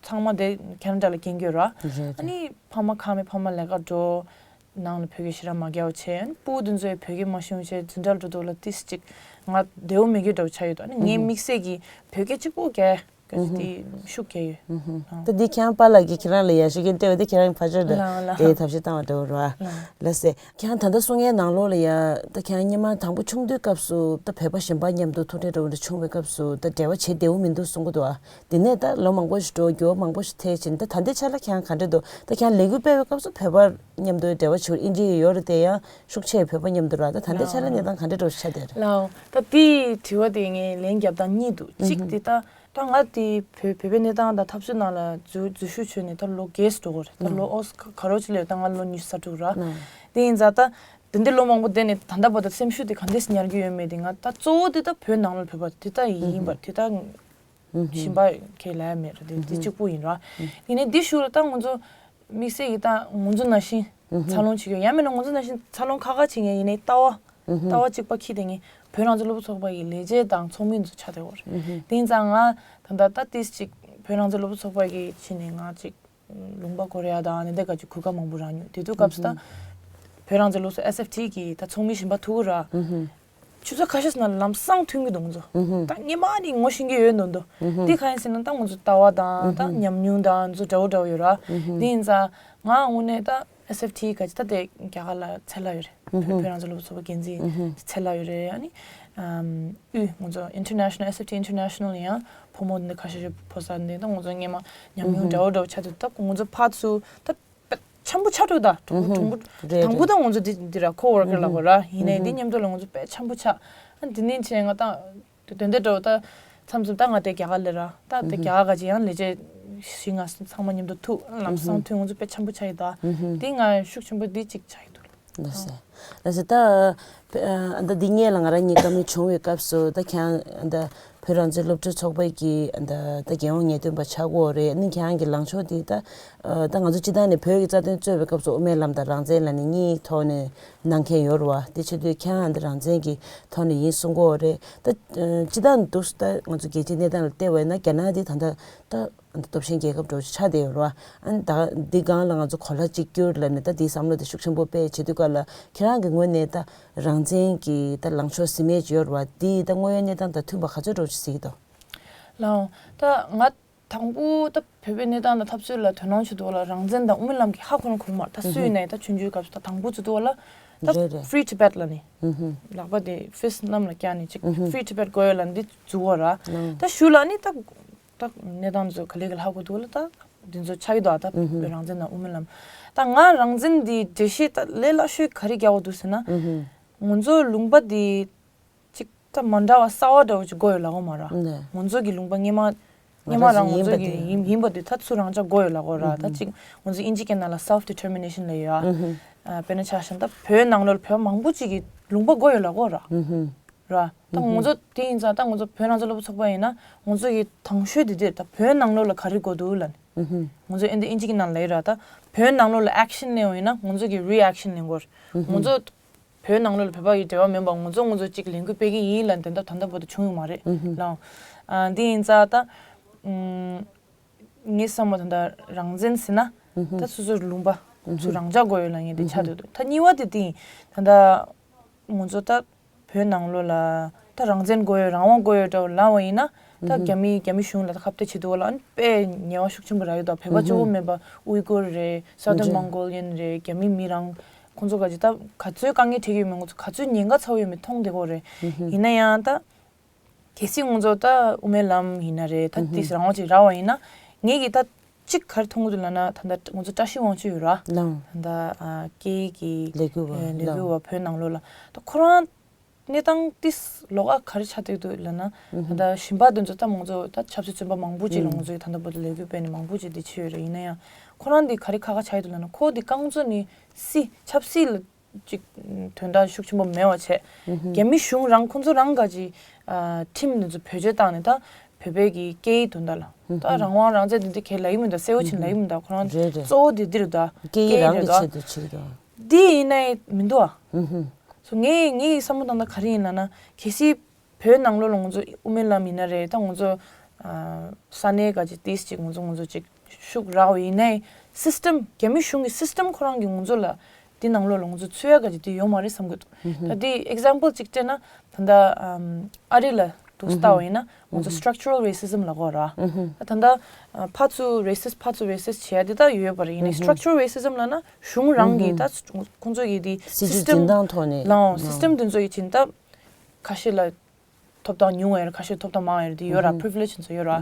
ཚང་མ་དེ་ཁེ་ན་ཌ་ལ་སྐྱེས་རྒྱུ་ར། རེད་རེད། ཨ་ནི་ཕ་མ་ཁག་མེད། ཕ་མ་ལས་ཀ་འགྲོ། ནང་ལ་བོད་སྐད་ཞེ་དྲག་མ་རྒྱག་པ་བྱས། ཨ་ནི་སྤུ་གུ་དེ་ཚོ་ཡི་བོད་སྐད་མ་ཤེས་པ་བྱས། འཛིན་གྲྭ་འགྲོ་དུས་ལ་ཏིས་ཅིག་ང་བདེ་པོ་མེད་རྒྱུ་འདྲ་བོ་ཆགས་ཡོད་དོ། ཨ་ནི་ངའི་དམིགས་བསལ་གྱིས་བོད་སྐད་གཅིག་པོ་རྒྱག་ག་ཅིག་དེ་ཤུགས་རྒྱག་ཡོད། ད་འདི་ཁྱེད་རང་པཱ་ལགས་ཀྱིས་ཁྱེད་རང་ལ་ཡར་ཞུ་མཁན་སྤྲད་པ་དེ་ཁྱེད་རང་གི་ཕར་ཕྱོགས་ལ་ལགས་ལགས། དེ་ཐབས་ཤེས་བཏང་བ་འདྲ་བོ་རེད་བ། ལགས། ལགས་སེ། ཁྱེད་རང་ད་ལྟ་གསུང་མཁན་ནང་ལོགས་ལ་ཡ། ད་ཁྱེད་རང་སྔོན་མ་དང་པོ་ཆུང་དུས་སྐབས་སུ་ད་བོད་པ་གཞན་པ་མཉམ་དུ་ཐུག་འཕྲད་འདྲ་བོ་འདྲ་བྱུང་བའི་སྐབས་སུ་ད་འབྲེལ་བ་བྱེད་བདེ་བོ་མི་འདུག་གསུང་གི་འདུག་ཨ། དེ་ནས་ད་ལོ་མང་པོ་ཞིག་འགྲོ། འགྱུར་བ་མང་པོ་ཞིག་ཐེབས་ཕྱིན། ད་ད་ལྟའི་ཆ་ལ་ཁྱེད་རང་ག་འདྲ་འདུག་ད་ཁྱེད་རང་ལས་འགུལ་སྤེལ་བའི་སྐབས་སུ་བོད་པ་མཉམ་དུ་འབྲེལ་བ་བྱེད་དབྱིན་ཇི་ཡི་ཡོད་རེད་དེ། ཡང་ཤུགས་ཆེ་བོད་པ་མཉམ་དུ་ར། ད་ད་ལྟའི་ཆ་ལ་གནས་སྟངས་ག་འདྲ་འདྲ་བོ་ཞིག་ཆགས་བསྡད་རེད། ལགས། ད་དེའི་དྲི་བ་དེ་ངས་ལན་བརྒྱབ་སྟངས་གཉིས་འདུག་གཅིག་དེ་ད། ད་ང་དེ་བོད་བོད་པའི་གནས་སྟངས་དང་འཐབ་རྩོད་ནང་ལ་འཛུལ་འཛུལ་ཞུགས་བྱས་ནས་ད་ལོ་བརྒྱད་ཙམ་འགྲོ་གི་རེད། ད་ལོ་ཨོ་ག་རོ་ཅིག་ལས་ད་ང་ལོ་ཉི་ཤུ་རྩ་དྲུག་ར། དེ་ཡིན་ཙང་ད་དེ་འདྲའི་ལོ་མང་པོ་བསྡད་ནས་ད་ལྟ་བར་དུ་སེམས་ཤུགས་དེ་ག་འདྲས་ཉར་གྱི་ཡོད་མེད་དེ། ང་ད་གཙོ་བོ་དེ་ད་བོད་ནང་ལ་བོད་པ་དེ་ད་ཡིན་པ་དེ་ད་གཞན་པ་གས་ལབ་ཡ་མེད་ར། དེ་དེ་གཅིག་པུ་ཡིན་ར། དེ་ནས་འདི་ཞུ་ལ་ད་ང་ཚོ་དམིགས་བསལ་གྱི་ད་ང་ཚོ་ནང་བཞིན་འཚར་ལོངས་བྱེད་ཀྱི་ཡོད། ཡང་མིན་ན་ང་ཚོ་ནང་བཞིན་འཚར་ལོངས་ཁག་ཁག་བྱེད་མཁན་ཡིན་ནའི་ལྟ་བ། ལྟ་བ་གཅིག་པ་འཁྱེར་བསྡད་མཁན་བོད་རང་བཙན་སློབ་ཕྲུག་ཚོགས་པ་ཡི་ལས་བྱེད་དང་ཚོགས་མི་ཚོ་ཆགས་བསྡད་ཡོད་རེད། དེ་ཡིན་ཙང་ང་ད་ལྟ་ད་ཏིས་ཅིག་བོད་རང་བཙན་སློབ་ཕྲུག་ཚོགས་པ་གི་ཕྱི་ནས་ང་ཅིག་ལུང་པ་སྐོར་ཡ་དང་ནི་འདི་ག་ཅིག་གོ་སྐབས་མང་པོ་རག་མྱོང་། དེ་དུས་སྐབས་སུ་ད་བོད་རང་བཙན་སློབ་ཕྲུག་ཚོགས་པ་ཨེས་ཨེཕ་ཊི་གི་ད་ཚོགས་མི་གཞན་པ་ཐུག་གི་ར། ཆུ་ཚོད་ཁ་ཤས་ནང་ལམ་སང་ཐོན་གྱི་འདུག་ང་ཚོ། ད་སྔོན་མ་ནས་ངོ་ཤེས་ཀྱི་ཡོད་མདོག་མདོག་འདི་གང་ཡིན་ཟེར་ན་ད་ང་ཚོ་ལྟ་བ་དང་ད་ཉམས་མྱོང་དང་ང་ཚོ་འདྲ་བོ་འདྲ་བོ་ཡོད་ར། དེ་ཡིན་ཙང་ང་དངོས་གནས་ད་ཨེས་ཨེཕ་ཊི་ག་ཅིག་ད་དེ་རྒྱ་གར་ལ་ཚད་ལ་ཡོད་རེད། བོད་བོད་རང་བཙན་སློབ་ཕྲུག་ཚོགས་པ་འགན་འཛིན་ཚད་ལ་ཡོད་རེད། ཨ་ནི་ཨམ་དབུས་ང་ཚོ་ཨིན་ཊར་ནེ་ཤི་ནལ་ཨེས་ཨེཕ་ཊི་ཨིན་ཊར་ནེ་ཤི་ནལ་ཡང་ཕོ་མོ་འདི་ཁ་ཤས་ཤིག་ཕོ་གསར་འདི་ད་ང་ཚོ་སྔོན་མ་ཉམས་མྱོང་འདྲ་བོ་འདྲ་བོ་ཆགས་དུས་ད་ང་ཚོ་ཕར་ཚུར་ད་དཔེ་འཆམ་པོ་ཆགས་འགྲོ་ད། དང་པོ་དང་པོ་རེད་དང་པོ་རེད། ད་ང་ཚོ་འདི་འདི་ར་ཁོ་ཝོར་ཀར་ལབ་དགོས་ར། ཡིན་ནའི་འདི་མཉམ་དུ་ལ་ང་ཚོ་དཔེ་འཆམ་པོ་ཆགས། ཨ་འདི་ནས་བྱས་ང་ད་དོན་དེ་འདྲ་བོ་ད་མཚམས་མཚམས་ད་ང་དེ་རྒྱ་གར་ལ་ར། ད་དེ་རྒྱ་གར་ག་ཅིག་ཡང་ལས་བྱེད་བཞི་ལྔ་ཚང་མ་མཉམ་དུ་ཐུག་ལམ་སང་ཐུག་ང་ཚོ་དཔེ་འཆམ་པོ་ཆགས་ཡོད་ད། འདི་ང་ཤུགས་ཆེན་པོ་འདི་གཅིག་ཆགས་ཡོད་འདུག་ལགས་སོ། ལགས་སོ། ད་ཨ་ད་འདི་སྔོན་ལ་ང་རང་གཉིས་བཀའ་མོལ་བྱུང་བའི་སྐབས་སུ་ད་ཁྱེད་རང་ཨ་ད་བོད་རང་བཙན་སློབ་ཕྲུག་ཚོགས་པ་གི་ཨ་ད་ད་རྒྱལ་ཡོངས་ངེས་སྟོན་པ་ཆགས་ཀྱི་ཡོད་རེད། ཨ་ནི་ཁྱེད་རང་གི་ལངས་ཕྱོགས་འདི་ད་ཨ་ད་ང་ཚོ་སྤྱིར་བཏང་ནས་བོད་ཀྱི་རྩ་དོན་རྩོད་པའི་སྐབས་སུ་དབུ་མའི་ལམ་དང་རང་བཙན་ལབ་ནས་གཉིས་ཐོག་ནས་གནང་མཁན་ཡོད་རེད་བ། དེ་བྱེད་དུས་ཁྱེད་རང་ཨ་ད་རང་བཙན་གྱི་ཐོག་ནས་ཡིན་གསུང་གི་ཡོད་རེད། ད་ཨ་སྤྱིར་བཏང་འདུག་ད་ང་ཚོ་རྒྱལ་སྤྱིའི་གནས་སྟངས་ལ་བལྟས་པ་ཡིན་ན་རྒྱ་ནག་འདི་ད་ལྟ་ད། ཨ་ནི་སྟོབས་ཆེན་རྒྱལ་ཁབ་འདྲ་བོ་ཞིག་ཆགས་བསྡད་ཡོད་རེད་བ། ཨ་ནི་ད་འདི་སྒང་ལ་ང་ཚོ་གོ་ལ་གཅིག་གྱུར་ལབ་ནས་ད་འདིའི་བསམ་བློ་དེ་ཤུགས་ཆེན་པོ་སྤེལ་བྱེད་དུས་སྐབས་ལ་ཁྱེད་རང་གི་ངོས་ནས་ད་རང་བཙན་གྱི་ད་ལངས་ཕྱོགས་ཟིན་མེད་ཅིག་ཡོད་རེད་བ། འདི་ད་དངོས་ཡོད་གནས་སྟངས་དང་མཐུན་པ་ག་ཚོད་འདྲ་བོ་ཞིག་གཟིགས་ཀྱི་འདུག་ལགས་འོང་། ད་ང་དང་པོ་ད་བོད་པའི་གནས་སྟངས་དང་འཐབ་རྩོད་ལ་དོ་སྣང་བྱེད་དུས་ལ་རང་བཙན་དང་དབུ་མའི་ལམ་གྱི་ཧ་གོ་རང་གོ་གི་མ་རེད། ད་སུ་ཡིན་ན་ཡང་ད་ཆུང་ཆུང་སྐབས་སུ་ད་དང་པོ་བྱེད་དུས་ལ་ད་རེད་རེད། Free Tibet ལབ་ནས་ལག་པ་དེ་ཕིས་གནམ་ལ་བཀྱགས་ནས་ཅིག་Free Tibet དགོས་ཡོད་ལབ་འདི་བཙུགས་པ་ར། ད་གཞུག་ལ་ནི་ད་ད་གནས་སྟངས་ཚོ་ག་ལེ་ག་ལེ་ཧ་གོ་འདུག་ལ། ད་འདི་ཚོ་ཆགས་ཀྱི་འདུག་ད་རང་བཙན་དང་དབུ་མའི་ལམ། ད་ང་རང་བཙན་འདི་འགྲེལ་བཤད་ད་ལས་སླ་ཤོས་ག་རེ་རྒྱག་གི་འདུག་ཟེར་ན། ང་ཚོ་ལུང་པ་འདི་ཅིག་ད་མ་འདྲ་བ་གསར་བ་འདྲ་བོ་ཅིག་དགོས་ཡོད་ལབ་ཀྱི་མ་རེད། ང་ཚོ་གི་ལུང་པ་སྔོན་མ་སྔོན་མ་རང་ང་ཚོ་གི་ཡིན་ཡིན་པ་འདི་ད་ཚུར་རང་འཇགས་དགོས་ཡོད་ལབ་ཀྱི་ར། ད་ཅིག་ང་ཚོ་དབྱིན་ཇི་སྐད་ནང་ལ་self determination ལབ་ཡོད་ཨ། དཔེར་ན་ཆ་བཞག་ན་ད་བོད་ནང་ལོགས་ལ་བོད་མང་པོ་ཅིག་གི་ལུང་པ་དགོས་ཡོད་ལབ་ཀྱི་ར། ར། ད་ང་ཚོ་དེ་ཡིན་ཙང་ད་ང་ཚོ་བོད་རང་བཙན་སློབ་ཕྲུག་ཚོགས་པ་ཡིན་ན་ང་ཚོ་གི་དང་ཤོས་དེ་དེ་ད་བོད་ནང་ལོགས་ལ་ག་རེ་དགོས་འདུག་ལབ་ནས། ང་ཚོ་ཨེ་འདི་ཨིན་ཇི་གི་ནང་ལ་ཡོད་ར། ད་བོད་ནང་ལོགས་ལ་action ལེན་པ་ཡིན་ན་ང་ཚོ་གི་reaction ལེན་དགོས་རེད། ང་ཚོ་བོད་ནང་ལོགས་ལ་བོད་པ་ཡི་འབྲེལ་བ་མེད་པ་ང་ཚོ་ང་ཚོ་གཅིག་ལས་འགུལ་སྤེལ་གི་ཡིན་ལབ་ནས་དེ་འདྲ་ད་ལྟ་བར་དུ་བྱུང་ཡོད་མ་རེད་ལགས། ཨ་འདི་ཡིན་ཙང་ད་ངའི་བསམ་པ་ད་ལྟ་རང་བཙན་ཟེར་ན་ད་སོ་སོའི་ལུང་པ་ཚུར་རང་འཇགས་དགོས་ཡོད་ལབ་མཁན་དེ་ཆགས་བསྡད་འདུག་ད་གཉིས་པ་དེ་དེ་ཡིན། ད་ལྟ་ང་ཚོ་ད་བོད་ནང་ལོགས་ལ་ད་རང་བཙན་དགོས་ཡོད་རང་དབང་དགོས་ཡོད་འདྲ་བོ་ལབ་པ་ཡིན་ན་ད་རྒྱ་མི་རྒྱ་མི་གཞུང་ལ་ད་ཁ་གཏད་བྱེད་འདུག་ལ་ཨ་ནི་དཔེ་ཉེས་པ་ཤུགས་ཆེན་པོ་རག་ཡོད། ད་བོད་པ་གཅིག་པོ་མིན་པ་ཨུའི་གུར་རེད། Southern Mongolian རེད། རྒྱ་མི་མི་རང་ཁོང་ཚོ་ག་ཅིག་ད་ག་ཚོད་དཀའ་ངལ་འཕྲད་ཀྱི་ཡོད་མེད་ཁོང་ཚོ་ག་ཚོད་ཉེན་ཁ་ཚ་བོ་ཡོད་མེད་མཐོང་བསྡད་ཀྱི་ཡོད་རེད། ཡིན་ན་ཡང་ད། གལ་སྲིད་ང་ཚོ་ད་དབུ་མའི་ལམ་ཡིན་ན་རེད། ད་དེ་རང་དབང་ཅིག་རག་པ་ཡིན་ན་ངེད་ཀྱིས་ད་གཅིག་ག་རེ་མཐོང་གི་འདུག་ལབ་ན་ད་ལྟ་ང་ཚོ་བཀྲ་ཤིས་དབང་ཕྱུག་ཡོད་ར། ལགས། ད་ལྟ་ཨ་སྐད་ཡིག་གི་ལས་འགུལ་བ་ཨ་ལས་འགུལ་བ་བོད་ནང་ལོགས་ལ་ད་ཁོ་རང་གནས་སྟངས་ཏིས་ལོགས་ཀ་ག་རེ་ཆགས་བསྡད་འདུག་ལབ་ན་ད་ལྟ་གཞན་པ་དེ་ཚོ་ད་ང་ཚོ་ད་ཆབ་སྲིད་བཙོན་པ་མང་པོ་ཅིག་ལ་ང་ཚོས་ད་ལྟ་བར་དུ་ལས་འགུལ་སྤེལ་ནས་མང་པོ་ཅིག་འདི་བྱས་ཡོད་རེད། ཡིན་ན་ཡང་ཁོ་རང་འདི་ག་རེ་ཁག་ཁག་ཆགས་ཡོད་འདུག་ལབ་ན་ཁོ་འདི་རྐང་བཙུགས་ནས་སྲིད་ཆབ་སྲིད་ལ། ཅིག་དོན་དག་ཤུགས་ཆེན་པོ་མེད་པ་བྱས། རྒྱ་མི་གཞུང་རང་ཁོང་ཚོ་རང་ག་ཅིག་ཨ་ཁྲིམས་འདི་ཚོ་བེད་སྤྱོད་བཏང་ནས་ད་བོད་པའི་གི་སྐད་ཡིག་དོན་དག་ལ་ད་རང་དབང་རང་བཙན་དེ་འདྲ་གས་ལབ་ཀྱི་མི་འདུག་གསལ་བོ་ཕྱིན་ལབ་ཀྱི་མི་འདུག་ཁོ་རང་རེད་རེད། གཙོ་བོ་དེ་འདི་རེད་ད། སྐད་ཡིག་རང་གི་ཆེད་དུ་བྱེད་ཀྱི་འདུག་འདི་ཡིན་ནའི་མི་འདུག་ཨ། སོ་ངས་ངའི་བསམ་བློ་བཏང་ན་ག་རེ་ཡིན་ལབ་ན་གལ་སྲིད། བོད་ནང་ལོགས་ལ་ང་ཚོ་དབུ་མའི་ལམ་ཡིན་ན་རེད། ད་ང་ཚོ་ཨ་ས་གནས་ག་ཅིག་ཏིས་ཅིག་ང་ཚོ་ང་ཚོ་ཅིག་ཤུགས་རག་པ་ཡིན་ནའི་སིས་ཊམ་རྒྱ་མི་གཞུང་གི་སིས་ཊམ་ཁོ་རང་གིས་ང་ཚོ་ལ་འདི་ནང་ལོགས་ལ་ང་ཚོ་ཚུད་ཡ་ག་ཅིག་འདི་ཡོད་མ་རེད་བསམ་གི་འདུག་ད་འདི་ཨེག་ཛམ་པལ་ཅིག་སྤྲད་ན་ད་ལྟ་ཨམ་ཨ་རི་ལ་ དུ་ལྟ་བ་ཡིན་ན་ང་ཚོ་structural racism ལབ་ཀྱི་ཡོད་རེད། ད་ད་ལྟ་ཕར་ཚུར་racist ཕར་ཚུར་racist བྱེད་ཡ་དེ་ད་ཡོད་པ་རེད། ཡིན་ནའི་structural racism ལབ་ན་གཞུང་རང་གིས་ད་ཁོང་ཚོ་གི་དེ་སྲིད་ཇུས་འཛིན་སྟངས་ཐོག་ནས་ལའང་system དེ་ཚོ་ཡི་ཕྱིན་ད་ཁ་ཤས་ལ་ཐོབ་ཐང་ཉུང་བ་ཡོད་རེད། ཁ་ཤས་ཐོབ་ཐང་མང་བ་ཡོད་རེད། དེ་ཡོད་ར། privilege དེ་ཚོ་ཡོད་ར།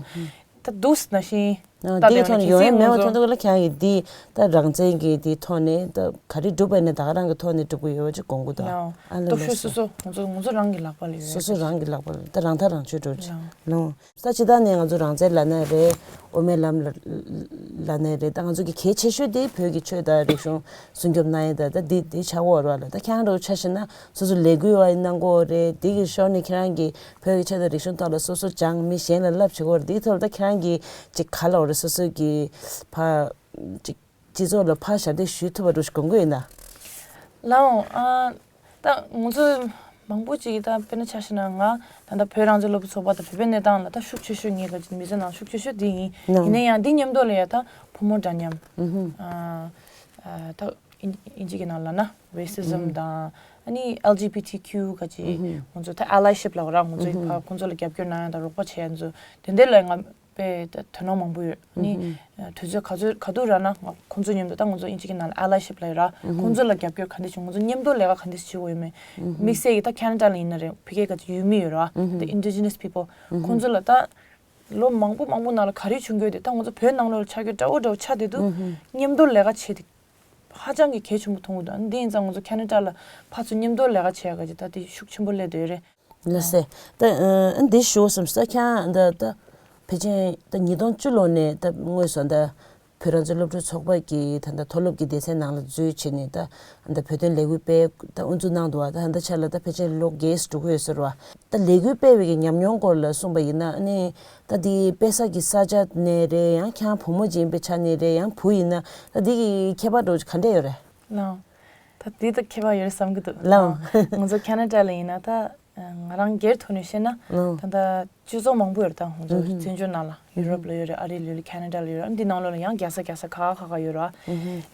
ད་འདུག་ན་ཤིང་ད་དེའི་ཐོག་ནས་ཡོང་ཡ་མེད་པ་མཐོང་དུས་ལ་ཁྱེད་རང་གིས་འདི་ད་རང་བཙན་གྱི་འདི་ཐོག་ནས་ད་ག་རེ་སྒྲུབ་པ་ཡིན་ན་ད་ག་རང་གི་ཐོག་ནས་སྒྲུབ་ཀྱི་ཡོད་པ་ཅིག་དགོངས་ཀྱི་འདུག་ཨ་ལ་སྟོབས་ཤུགས་སོ་སོ་ང་ཚོ་ང་ཚོ་རང་གི་ལག་པ་ལ་ཡོད། སོ་སོ་རང་གི་ལག་པ་ལ་ད་རང་ཐག་རང་གཅོད་འགྲོ་ཅིག་ལོ། ད་སྤྱིར་བཏང་ནས་ང་ཚོ་རང་བཙན་ལབ་ན་རེད། དབུ་མའི་ལམ་ལབ་ན་རེད། ད་ང་ཚོ་གི་གལ་ཆེ་ཤོས་དེ་བོད་ཀྱི་ཆོས་དང་རིག་གཞུང་སྲུང་སྐྱོབ་གནང་ཡས་ད་ད་འདི་འདི་ཆགས་ཀྱི་ཡོད་རེད་བ་ལ། ད་ཁྱེད་རང་འདྲ་བོ་ཆ་བཞག་ན་སོ་སོ་ལས་འགུལ་བ་གནང་གི་ཡོད་རེད། འདི་གི་ཞོར་ནས་ཁྱེད་རང་གིས་བོད་ཀྱི་ཆོས་དང་རིག་གཞུང་ཐོག་ལ་སོ་སོ་སྦྱངས། མི་གཞན་ལ་བསླབ་བྱེད་ཀྱི་ཡོད་རེད། འདིའི་ཐོག་ལ་ད་ཁྱེད་རང་གིས་ཅིག་ག་ལབ་དགོས་རེད། སོ་སོ་གི་ཕ་ཅིག་སྤྱི་ཚོགས་ལ་ཕར་ཞབས་འདེགས་ཞུ་ཐུབ་པ་འདྲ་བོ་ཞིག་དགོངས་ཀྱི་ཡོད་ན། ལའོ། ཨ། ད་ང་ཚོ་མང་པོ་ཅིག་གིས་ད་དཔེར་ན་ཆ་བཞག་ན་ང་ད་ལྟ་བོད་རང་བཙན་སློབ་ཕྲུག་ཚོགས་པ་དང་བོད་པའི་གནས་སྟངས་ལ་ད་ཤུགས་ཆེ་ཤོས་ངའི་ག་ཅིག་མི་ཚེ་ནང་ཤུགས་ཆེ་ཤོས་དེ་ཡིན། ནོ། ཡིན་ན་ཡང་འདི་མཉམ་དུ་ལ་ཡ་ད་ཕོ་མོ་འདྲ་མཉམ། ཨ། ཨ། ད་དབྱིན་དབྱིན་ཇི་གི་ནང་ལ་ན་racism དང་ཨ་ནི་ཨེལ་ཇི་བི་ཊི་ཀིའུ་ག་ཅིག་ང་ཚོ་ད་allyship ལབ་ར། ང་ཚོ་ཕ་ཁོང་ཚོ་ལ་རྒྱབ་སྐྱོར་གནང་ཡ་དང་རོགས་པ་བྱེད་ཡ་ཚོ་དེ་འདྲ་ལ་ང་དཔེ་ད་དོ་སྣང་མང་པོ་ཡོད། ཨ་ནི་དུས་ཚོད་ག་ཚོད་ག་དུས་རག་ན་ང་ཁོང་ཚོ་མཉམ་དུ་ད་ང་ཚོ་དབྱིན་ཇི་གི་ནང་ལ་allyship ལབ་ཡོད་ར། ཁོང་ཚོ་ལ་རྒྱབ་སྐྱོར་ག་འདྲ་བྱེད། ང་ཚོ་མཉམ་དུ་ལས་ཀ་ག་འདྲ་བྱེད་དགོས་ཡོད་མེད། དམིགས་བསལ་གྱི་ད་ཁེ་ན་ཌ་ལ་ཡིན་ན་རེད། ཕ་གིའི་ག་ཚོད་ཡུལ་མི་ཡོད་ར། the indigenous people ཁོང་ཚོ་ལ་ད་ལོ་མང་པོ་མང་པོ་ནང་ལ་ག་རེ་བྱུང་གི་ཡོད་དེ་ད་ང་ཚོ་བོད་ནང་ལོགས་ལ་ཆགས་རྒྱུ་འདྲ་བོ་འདྲ་བོ་ཆགས་བསྡད་དུས་མཉམ་དུ་ལས་ཀ་བྱེད་དེ་ཧ་ཅང་གི་གལ་ཆེན་པོ་མཐོང་གི་འདུག་ཨ་ནི་འདི་ཡིན་ཙང་ང་ཚོ་ཁེ་ན་ཌ་ལ་ཕར་ཚུར་མཉམ་དུ་ལས་ཀ་བྱེད་ཡ་ག་ཅིག་ད་དེ་ཤུགས་ཆེན་པོ་སླེབས་བསྡད་ཡོད་རེད། ལགས་སེ། ད་ཨ་འདི་ཞུ་བསམ་སོང་། ཁྱེད་རང་ད་ད་ཕལ་ཆེར་ད་ཉིས་སྟོང་བཅུ་ལོ་ནས་ད་དངོས་སུ་ད་བོད་རང་བཙན་སློབ་ཕྲུག་ཚོགས་པ་གི་ད་ད་མཐོ་སློབ་ཀྱི་སྡེ་ཚན་ནང་ལ་འཛུལ་བྱས་ནས་ད་ད་བོད་དོན་ལས་འགུལ་སྤེལ་ད་དབུ་འཛུགས་གནང་འདུག་བ། ད་ད་ཆ་ལ་ད་ཕལ་ཆེར་ལོ་བརྒྱད་ཙམ་འགྲོ་གི་ཡོད་ཟེར་བ། ད་ལས་འགུལ་སྤེལ་བའི་གི་ཉམས་མྱོང་སྐོར་ལ་གསུངས་པ་ཡིན་ན། ཨ་ནི་ད་འདི་སྤེལ་ས་གི་ས་ཆ་ནས་རེད། ཡང་ཁྱེད་རང་བུ་མོ་ཅིག་ཡིན་པའི་ཆ་ནས་རེད། ཡང་བུ་ཡིན་ན་ད་འདི་གི་ཁྱད་པར་འདྲ་བོ་ག་འདྲ་ཡོད་རེད། ལའོ། ད་འདི་ད་ཁྱད་པར་ཡོད་རེད་བསམ་གྱི་འདུག་ལའོ། ང་ཚོ་ཁེ་ན་ཌ་ལ་ཡིན་ན་ད་ང་རང་སྒེར་ཐོག་ནས་བཤད་ན་ལའོ། ད་ལྟ་སྤྱི་ཚོགས་མང་པོ་ཡོད་རེད། ད་ང་ཚོ་བཙན་བྱོལ་ནང་ལ་ཡུ་རོབ་ལ་ཡོད་རེད། ཨ་རི་ལ་ཡོད་རེད། ཁེ་ན་ཌ་ལ་ཡོད་རེད། ཨ་ནི་འདི་ནང་ལོགས་ལ་ཡང་རྒྱལ་ས་རྒྱལ་ས་ཁག་ཁག་ཁག་ཁག་ཡོད་རེད།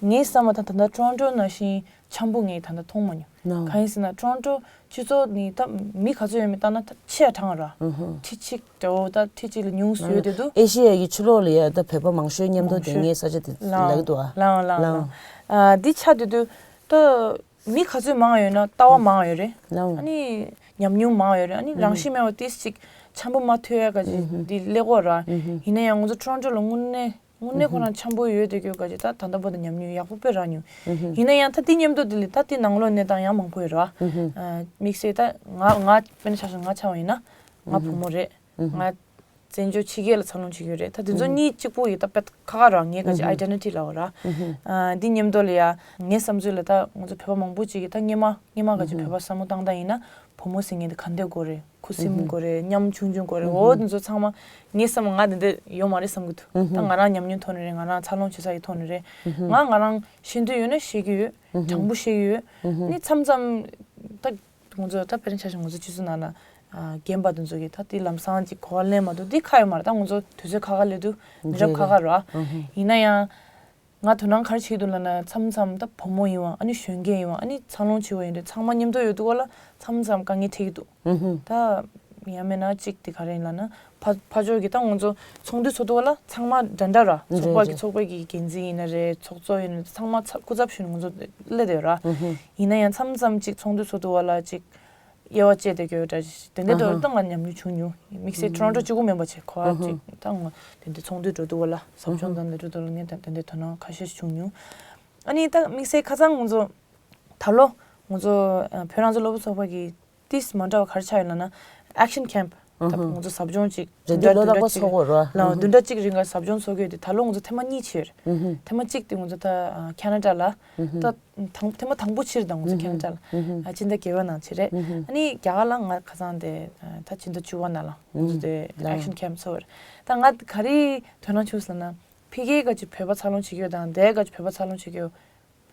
ངའི་བསམ་པ་ད་ད་ལྟ་ཊོ་རོན་ཊོ་ནང་བཞིན་འཆམ་པོ་ངས་ད་ལྟ་མཐོང་མ་མྱོང་། ནོ། གང་ཡིན་ཟེར་ན་ཊོ་རོན་ཊོ་སྤྱི་ཚོགས་ནི་ད་མི་ག་ཚོད་ཡོད་མེད་ལྟ་ན་ད་ཆེ་གྲངས་ར། ཁྲི་གཅིག་འདྲ་བོ་ད་ཁྲི་གཅིག་ལས་ཉུང་སུ་ཡོད་དེ་འདུག་ཨེ་ཤི་ཡ་གི་ཕྱི་ལོགས་ལ་ཡ་ད་བོད་པ་མང་ཤོས་མཉམ་དུ་མང་ཤོས་བསྡད་མཁན་ས་ཆ་དེ་ལའོ་ལབ་འདུག་ཨ། ལའོ་ལའོ་ལའོ། ལའོ། ཨ་འདི་ཆགས་དུས་དུས་ད་མི་ག་ཚོད་མང་ཡོད་ན་ལྟ་བ་མང་ཡོད་རེད། ལའོ། ཨ་ནི་ཉམས་མྱོང་མང་ཡོད་རེད། ཨ་ནི་རང་བཞིན་མེད་པ་ཏིས་ཅིག་འཆམ་པོ་མ་ཐུབ་ཡ་ག་ཅིག་འདི་སླེབས་ཀྱི་ཡོད་ར། ཡིན་ན་ཡང་ང་ཚོ་ཊོ་རོན་ཊོ་ལ་དངོས་གནས་དངོས་གནས་ཁོ་རང་འཆམ་པོ་ཡོད་དེ་སྐྱོ་ག་ཅིག་ད་ད་ལྟ་བར་དུ་ཉམས་མྱོང་ཡག་པོ་དཔེ་རག་མྱོང་། ཡིན་ན་ཡང་ད་འདི་མཉམ་དུ་འདི་ལས་ད་འདི་ནང་ལོགས་གནས་སྟངས་ཡང་མང་པོ་ཡོད་ར། དམིགས་བསལ་ད་ང་ང་དཔེར་ན་ཆ་བཞག་ང་ཆ་བ་ཡིན་ན་ང་བུ་མོ་རེད། ང་བཙན་བྱོལ་ཕྱི་རྒྱལ་ལ་འཚར་ལོངས་བྱེད་ཀྱི་ཡོད་རེད། ད་དེ་ཚོ་གཉིས་གཅིག་པུ་ཡིན་ད་དཔེ་ཁག་ཁག་ར། ངའི་ག་ཅིག་ཨའི་ཌེན་ཊི་ཊི་ལབ་པ་ར། འདི་མཉམ་དུ་ལ་ཡ་ངའི་བསམ་ཚུལ་ལ་ད་ང་ཚོ་བོད་པ་མང་པོ་ཅིག་གིས་ད་སྔོན་མ་སྔོན་མ་ག་ཅིག་བོད་པ་བསམ་བློ་བཏང་སྟངས་ཡིན་ན་བུ་མོ་ཟེར་མཁན་དེ་ག་འདྲ་དགོས་རེད། ཁུ་སིམ་དགོས་རེད། ཉམ་ཆུང་ཆུང་དགོས་རེད། འོ་དེ་ཚོ་ཚང་མ་ངའི་བསམ་པ་ང་དེ་འདྲ་ཡོད་མ་རེད་བསམ་གྱི་འདུག་ད་ང་རང་ཉམས་མྱོང་ཐོག་ནས་རེད། ང་རང་འཚར་ལོངས་བྱེད་ས་ཡི་ཐོག་ནས་རེད། ང་ང་རང་ཤེས་འདོད་ཡོད་ན་བཤད་ཀྱི་ཡོད། དྲང་པོ་བཤད་ཀྱི་ཡོད། ནི་མཚམས་མཚམས་ད་ང་ཚོ་ད་དཔེར་ན་ཆ་བཞག་ང་ཚོ་སྤྱི་ཚོགས་ནང་ན་རྒན་པ་དེ་ཚོ་གིས་ད་དེ་ལམ་སང་ཅིག་གོ་བ་ལེན་མ་ཐུབ་དེ་ཁག་ཡོད་མ་རེད། ད་ང་ཚོ་དུས་ཚོད་ཁག་ཁག་སླེབས་དུས་མི་རབས་ཁག་ཁག་རེད་བ། ཡིན་ན་ཡང་། ང་དོ་སྣང་ག་རེ་བྱེད་ཀྱི་འདུག་ལབ་ན། མཚམས་མཚམས་ད་བུ་མོ་ཡིན་བ། ཨ་ནི་གཞོན་སྐྱེས་ཡིན་བ། ཨ་ནི་འཚར་ལོངས་བྱེད་པ་ཡིན་དུས་ཚང་མ་མཉམ་དུ་ཡོད་དུས་ག་ལ་མཚམས་མཚམས་དཀའ་ངལ་འཕྲད་ཀྱི་འདུག་ད་ཡང་མིན་ན་གཅིག་དེ་ག་རེ་ཡིན་ལབ་ན། ཕ་ཕ་ཕྱོགས་ཀྱི་ད་ང་ཚོ་ཚོགས་འདུ་ཚོགས་དུས་ག་ལ་ཚང་མ་འདྲ་འདྲ་ར། ཚོགས་པ་གི་ཚོགས་པ་གི་འགན་འཛིན་ཡིན་ན་རེད། ཚོགས་གཙོ་ཡིན་ན་ཚང་མ་ཚ་སྐུ་ཚབ་ཞུས་ནས་ང་ཚོ་སླེབས་བསྡད་ཡོད་ར། ཡིན་ན་ཡང་མཚམས་མཚམས་གཅིག་ཚོགས་འདུ་ཚོགས་དུས་ག་ལ་གཅིག་དབྱེ་བ་བཅད་དེ་གྱོད་འདྲ་ཞིག་དེ་འདྲའི་འགྲོ་ད་ང་ཉམས་མྱོང་བྱུང་མྱོང་། དམིགས་བསལ་ཊོ་རོན་ཊོ་གཅིག་པུ་མིན་པ་བྱས་གོ་བ་གཅིག་ད་ང་དེ་འདྲའི་ཚོགས་འདུ་འགྲོ་དུས་ག་ལ་ཟབ་སྦྱོང་དང་འདི་འགྲོ་དུས་ལ་ངས་ད་དེ་འདྲའི་དོ་སྣང་ཁ་ཤས་ཤིག་བྱུང་མྱོང་། ཨ་ནི་ད་དམིགས་བསལ་ཁ་སང་ང་ཚོ་ད་ལོ་ང་ཚོ་བོད་རང་བཙན་སློབ་ཕྲུག་ཚོགས་པ་གི་ཏིས་མ་འདྲ་བ་ག་རེ་ཆགས་ཡོད་ལབ་ན། action camp ད་ང་ཚོ་ཟབ་སྦྱོང་གཅིག་རེ་བདུན་ལོ་བདུན་ལྷག་པ་ཚོགས་དགོས་རེད་བ། ལའོ་བདུན་ཕྲག་གཅིག་རིང་ག་ཟབ་སྦྱོང་ཚོགས་ཀྱི་ཡོད་དེ་ད་ལོ་ང་ཚོ་ཐེངས་མ་གཉིས་བྱས་ཡོད་རེད། ཐེངས་མ་གཅིག་དེ་ང་ཚོ་ད་ཁེ་ན་ཌ་ལ་ད་དང་ཐེངས་མ་དང་པོ་ཕྱིར་དང་ང་ཚོ་ཁེ་ན་ཌ་ལ་ཕྱི་ཟླ་བརྒྱད་པ་ནང་ཕྱིར་རེད། ཨ་ནི་རྒྱ་གར་ལ་ང་ཁ་སང་དེ་ད་ཕྱི་ཟླ་བཅུ་པ་ནང་ལ་ང་ཚོ་དེ་action camp ཚོགས་རེད། ད་ང་ག་རེ་དོ་སྣང་བྱུང་ཟེར་ན་ཕ་གིའི་ག་ཅིག་བོད་པ་འཚར་ལོངས་བྱེད་ཀྱི་ཡོད་དང་དེ་ག་ཅིག་བོད་པ་འཚར་ལོངས་བྱེད་ཀྱི་ཡོད།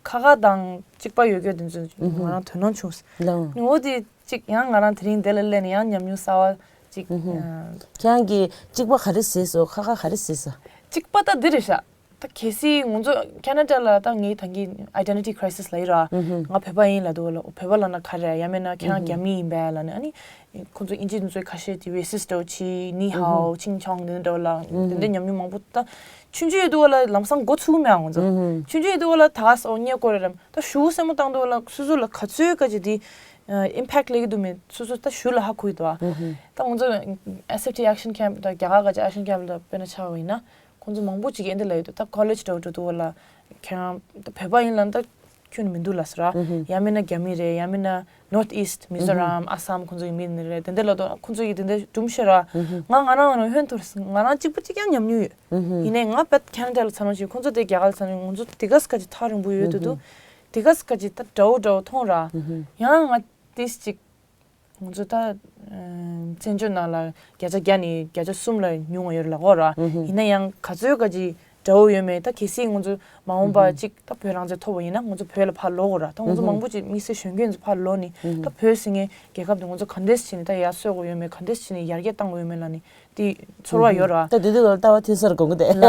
ཁ་ཁ་དང་གཅིག་པ་ཡོད་རྒྱུ་དེ་ཚོ་ང་རང་དོ་སྣང་བྱུང་། ལའོ། ངོ་དེ་གཅིག་ཡང་ང་རང་དེ་རིང་དེ་ལ་སླེབས་ནས་ཡང་ཉམས་མྱོང་གསར་བ་གཅིག་ཁྱེད་རང་གིས་གཅིག་པ་ག་རེ་བཟས་སོང་། ཁ་ཁ་ག་རེ་བཟས་སོང་། གཅིག་པ་ད་འདི་རེད་ཤག་ད་གལ་སྲིད་ང་ཚོ་ཁེ་ན་ཌ་ལ་ད་ངའི་ད་གིན་ཨའི་ཌེན་ཊི་ཊི་ཁི་རའི་སིས་ལབ་ཡོད་ར། ང་བོད་པ་ཡིན་ལབ་འདུག་ལ། བོད་པ་ལབ་ན་ག་རེ་རེད། ཡང་མིན་ན་ཁྱེད་རང་རྒྱ་མི་ཡིན་པས་ལབ་ནས། ཨ་ནི་ཁོང་ཚོ་དབྱིན་ཇི་དེ་ཚོ་ཁ་ཤས་དེ་རེ་སིས་འདྲ་བོ་བྱེད། ནི་ཧའོ། ཆིང་ཆོང་དེ་འདྲ་བོ་ལ་དེ་འདྲ་ཉམས་མྱོང་མང་པོ། ད་ཆུང་ཆུང་ཡོད་དུས་ལ་ལམ་སང་འགོ་ཚུགས་མེད་ང་ཚོ། ཆུང་ཆུང་ཡོད་དུས་ལ་ད་ག་སོ་ཉེ་སྐོར་རེད་རམ། ད་ཞུ་སེམས་པ་བཏང་དུས་ལ་སོ་སོ་ལ་ག་ཚོད་ག་ཅིག་དེ་ཨིམ་པེག་ཊི་སླེབས་ཀྱི་འདུག་མེད་སོ་སོ་ད་ཞུ་ལ་ཧ་གོ་གི་འདུག་ཨ། ད་ང་ཚོ་ཨེས་ཨེཕ་ཊི་ཨེག་ཤན་ཁེམ་ད་རྒྱ་གར་ག་ཅིག་ཨེག་ཤན་ཁེམ་ལ་དཔེར་ན་ཆ་བ་ཡིན་ན། ཁོང་ཚོ་མང་པོ་ཅིག་གིས་འདི་ལབ་ཡོད་འདུག་ད་ཀོ་ལེཇ་འདྲ་བོ་འགྲོ་དུས་ལ་ཁྱེད་རང་ད་བོད་པ་ཡིན་ལབ་ན་ད་ཁྱོན་ནས་མི་འདུག་ལབ་ཟེར་ར། ཡང་མིན་ན་རྒྱ་མི་རེད། ཡང་མིན་ན་ནོར་ཐི་ཨིསྟ་མི་ཛོ་རམ་ཨ་སམ་ཁོང་ཚོ་ཡི་མི་ནི་རེད། དེ་འདྲ་ལབ་དུས་ཁོང་ཚོ་ཡི་དེ་འདྲ་སྒྲུང་བཤད་ར། ང་ང་རང་ང་རང་ཧོན་ཐོར་ང་རང་གཅིག་པུ་གཅིག་རྐྱང་ཉམས་མྱོང་ཡོད། ཡིན་ནའི་ང་བད་ཁེ་ན་ཌ་ལ་ཚ་ནང་བཞིན་ཁོང་ཚོ་དེ་རྒྱ་གར་ལ་ཚ་ནང་ང་ཚོ་དེ་ག་སི་ག་ཅིག་ཐག་རིང་པོ་ཡོད་དུ་འདུག་དེ་ག་སི་ག་ཅིག་ད་འདྲ་བོ་འདྲ་བོ་མཐོང་ར། ཡང་ང་ཏིས་ཅིག་ང་ཚོ་ད་ཨ་བཙན་བྱོལ་ནང་ལ་བརྒྱ་ཆ་བརྒྱ་ནས་བརྒྱ་ཆ་གསུམ་ལ་ཉུང་བ་ཡོད་ལབ་གོ་ར། ཡིན་ན་ཡང་ག་ཚོད་ག་ཅིག་འདྲ་བོ་ཡོད་མེད་ད་གལ་སྲིད་ང་ཚོ་མ་འོངས་པ་ཅིག་ད་བོད་རང་བཙན་ཐོབ་པ་ཡིན་ན་ང་ཚོ་བོད་ལ་ཕར་ལོག་དགོས་ར། ད་ང་ཚོ་མང་པོ་ཅིག་དམིགས་བསལ་གཞོན་སྐྱེས་ཚོ་ཕར་ལོག་ནས་ད་བོད་ཟེར་མཁན་རྒྱལ་ཁབ་དེ་ང་ཚོ་ག་འདྲས་བྱས་ནས་ད་ཡར་གསོ་དགོས་ཡོད་མེད། ག་འདྲས་བྱས་ནས་ཡར་རྒྱས་གཏང་དགོས་ཡོད་མེད་ལབ་ནས་དེ་ཚོར་བ་ཡོད་ར། ད་དེ་དུས་ལ་ལྟ་བ་འཐེན་སར་དགོངས་ཀྱི་དེ་ལ།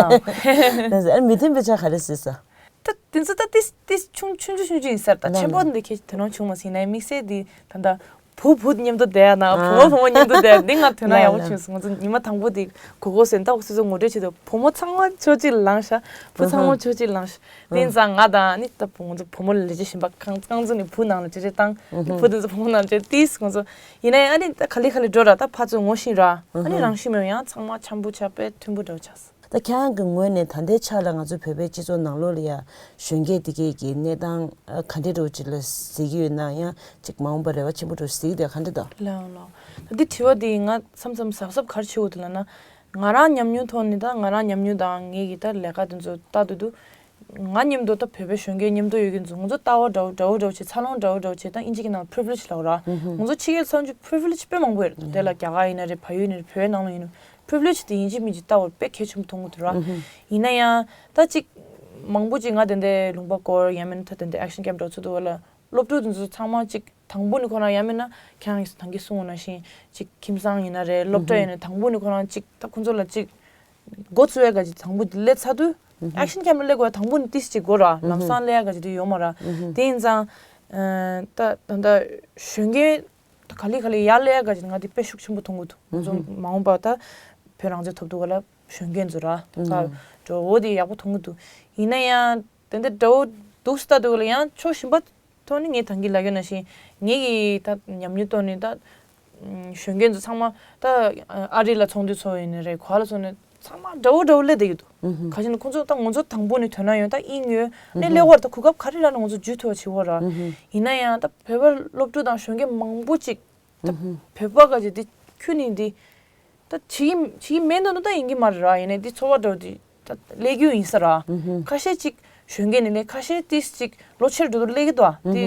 ཨ་མི་མཐུན་པའི་ཆ་ག་རེ་སྲིད་ས། ད་དེ་ཚོ་ད་ཏིས་ཏིས་ཆུང་ཆུང་ཆུང་ཆུང་ཆུང་ཡིན་ས་རེད། ད་ཆེན་པོ་འདི་ཁྱེད་དོ་སྣང་བྱུང་མ་སོང་ཡིན་ནའི་དམིགས་བསལ་འདི་ད་ལྟ་བུ་བུ་མཉམ་དུ་བསྡད་ཡ་ན་བུ་མོ་བུ་མོ་མཉམ་དུ་བསྡད་ཡ་འདི་ང་དོ་སྣང་ཡག་པོ་བྱུང་སོང་། ང་ཚོ་ཉི་མ་དང་པོ་འདི་གོ་གོ་སེ་ད་སོ་སོ་ངོ་སྤྲོད་བྱེད་དུས་བུ་མོ་ཚང་མ་ཕྱོགས་གཅིག་ལ་ལངས་ཤག་བུ་ཚང་མ་ཕྱོགས་གཅིག་ལ་ལངས་ཤག་དེ་ཡིན་ཙང་ང་དང་ནི་ད་བུ་ང་ཚོ་བུ་མོ་ལ་ལས་བྱེད་བཞིན་པ་གང་གང་ཚོ་ནི་བུ་ནང་ལ་ཅེ་ཅེ་བཏང་། བུ་དེ་ཚོ་བུ་མོ་ནང་ལ་ཅེ་ཏིས་ང་ཚོ་ཡིན་ནའི་ཨ་ནི་ད་ག་ལེ་ག་ལེ་འགྲོ་ར། ད་ཕར་ཚུར་ངོ་ཤེས་ར། ཨ་ནི་རང་བཞིན་མེད་ཡང་ཚང་མ་འཆམ་པོ་ཆགས་པས་མཐུན་པོ་འདྲ་བོ་ཆགས་སོང་། ད་ཁྱེད་རང་གི་ངོས་ནས་ད་ལྟའི་ཆ་ལ་ང་ཚོ་བོད་པའི་སྤྱི་ཚོགས་ནང་ལོགས་ལ་ཡ་གཞོན་སྐྱེས་དེ་གས་ཀྱི་གནས་སྟངས་ག་འདྲས་འདྲ་བོ་ཅིག་ལ་གཟིགས་ཀྱི་ཡོད་ན་ཡང་ཅིག་མ་འོངས་པར་རེ་བ་ཆེན་པོ་འདྲ་བོ་གཟིགས་དེ་ག་འདྲས་འདུག་ལགས་ལགས། ད་འདི་དྲི་བ་འདི་ང་མཚམས་མཚམས་གཟབ་གཟབ་ག་རེ་བྱེད་དགོས་འདུག་ལབ་ན། ང་རང་ཉམས་མྱོང་ཐོག་ནས་ད་ང་རང་ཉམས་མྱོང་དང་ངེད་ཀྱི་ད་ལས་ཀ་དེ་ཚོ་ལྟ་དུས་དུས། ང་མཉམ་དུ་ད་བོད་པའི་གཞོན་སྐྱེས་མཉམ་དུ་ཡོད་ཀྱི་ཚོ་ང་ཚོ་ལྟ་བ་འདྲ་བོ་འདྲ་བོ་འདྲ་བོ་བྱེད། འཚར་ལོངས་འདྲ་བོ་འདྲ་བོ་བྱེད། ད་ཨིན་ཇི་གི་ནང་privilege་ལབ་ར། ང་ཚོ་ཕྱི་རྒྱལ་ཚང་ཆུ་privilege་དཔེ་མང་པོ་ཡོད་རེད། དེ་ལ་རྒྱ་གར་ཡིན་ན་རེད། བལ་ཡུལ་ཡིན་ན་རེད། བོད་ནང་ལ་ཡིན་ན་privilege་དེ་ཡིན་གཅིག་མིན་གཅིག་ལྟ་བར་དཔེ་གལ་ཆེན་པོ་མཐོང་གི་འདུག་ར། ཡིན་ན་ཡང་ད་ཅིག་མང་པོ་ཅིག་ང་དེ་འདྲའི་ལུང་པ་སྐོར་ཡང་མིན་ད་དེ་འདྲའི་action camp་འདྲ་བོ་ཚུད་དུས་ལ་སློབ་ཕྲུག་དེ་ཚོ་ཚང་མ་ཅིག་དང་པོ་ནི་ཁོ་རང་ཡང་མིན་ན་ཁྱེད་རང་གིས་ད་གིན་གསུངས་པ་ནང་བཞིན་ཅིག་ཁྱིམ་ཚང་ཡིན་ན་རེད། སློབ་གྲྭ་ཡིན་ན་དང་པོ་ནི་ཁོ་རང་ཅིག་ད་ཁོ་ཚོ་ལ་ཅིག་འགོ་བཙུགས་ཡས་ག་ཅིག་དང་པོ་དེ་སླེབས་ཚར་དུས་action camp་ལ་སླེབས་དགོས་ཡ་དང་པོ་ནི་ཏིས་ཅིག་དགོས་ར། ལམ་སང་སླེབས་ཡས་ག་ཅིག་དེ་ཡོད་མ་ར། དེ་ཡིན་ཙང་ད་ད་ལྟ་གཞོན་སྐྱེས་ད་ག་ལེ་ག་ལེ་ཡར་སླེབས་ཡས་ག་ཅིག་ང་དེ་དཔེ་ཤུགས་ཆེན་པོ་མཐོང་གི་འདུག་ང་ཚོ་མ་འོངས་པ་ད་བོད་རང་བཙན་ཐོབ་དུས་ག་ལ་གཞོན་སྐྱེས་ཚོ་ར་ད་ག་འགྲོ་འོ་དེ་ཡག་པོ་མཐོང་གི་འདུག་ཡིན་ན་ཡང་དེ་འདྲ་འདྲ་བོ་འདུག་སེ་ལྟ་དུས་ག་ལ་ཡང་ཕྱོགས་གཞན་པ་ཐོག་ནས་ངས་ད་གིན་ལབ་ཡོད་ནང་བཞིན་ངེད་ཀྱི་ད་ཉམས་མྱོང་ཐོག་ནས་ད་གཞོན་སྐྱེས་ཚོ་ཚང་མ་ད་ཨ་རི་ལ་ཚོགས་འདུ་ཚོགས་ཡིན་ནི་རེད། ག་ལ་ཚོགས་ནི་ཚང་མ་འདྲ་བོ་འདྲ་བོ་སླེབས་བསྡད་ཀྱི་འདུག་ག་ཅི་ན་ཁོང་ཚོ་ད་ང་ཚོ་དང་པོ་ནས་དོ་སྣང་ཡོད་ད་ཨིན་ཡོད་ནས་སླེབས་བར་ད་གོ་སྐབས་ག་རེ་རག་ན་ང་ཚོ་འཇུས་ཐུབ་པ་བྱེད་དགོས་ར། ཡིན་ན་ཡང་ད་བོད་པ་སློབ་ཕྲུག་དང་གཞོན་སྐྱེས་མང་པོ་ཅིག་ད་བོད་པ་ག་ཅིག་འདི་ཁྱོན་ནས་འདི། ད་བྱེད་ཀྱི་བྱེད་ཀྱི་མེད་འདུག་ན་ད་ཡིན་གྱི་མ་རེད་ར། ཡིན་ནའི་འདི་ཚོར་བ་འདྲ་བོ་འདི་ད་སླེབས་རྒྱུ་ཡིན་ས་ར། ཁ་ཤས་ཅིག་གཞོན་སྐྱེས་ནས་ལས་ཁ་ཤས་ཏིས་ཅིག་ལོ་ཆེར་འགྲོ་དུས་སླེབས་ཀྱི་འདུག་ཨ། དེ་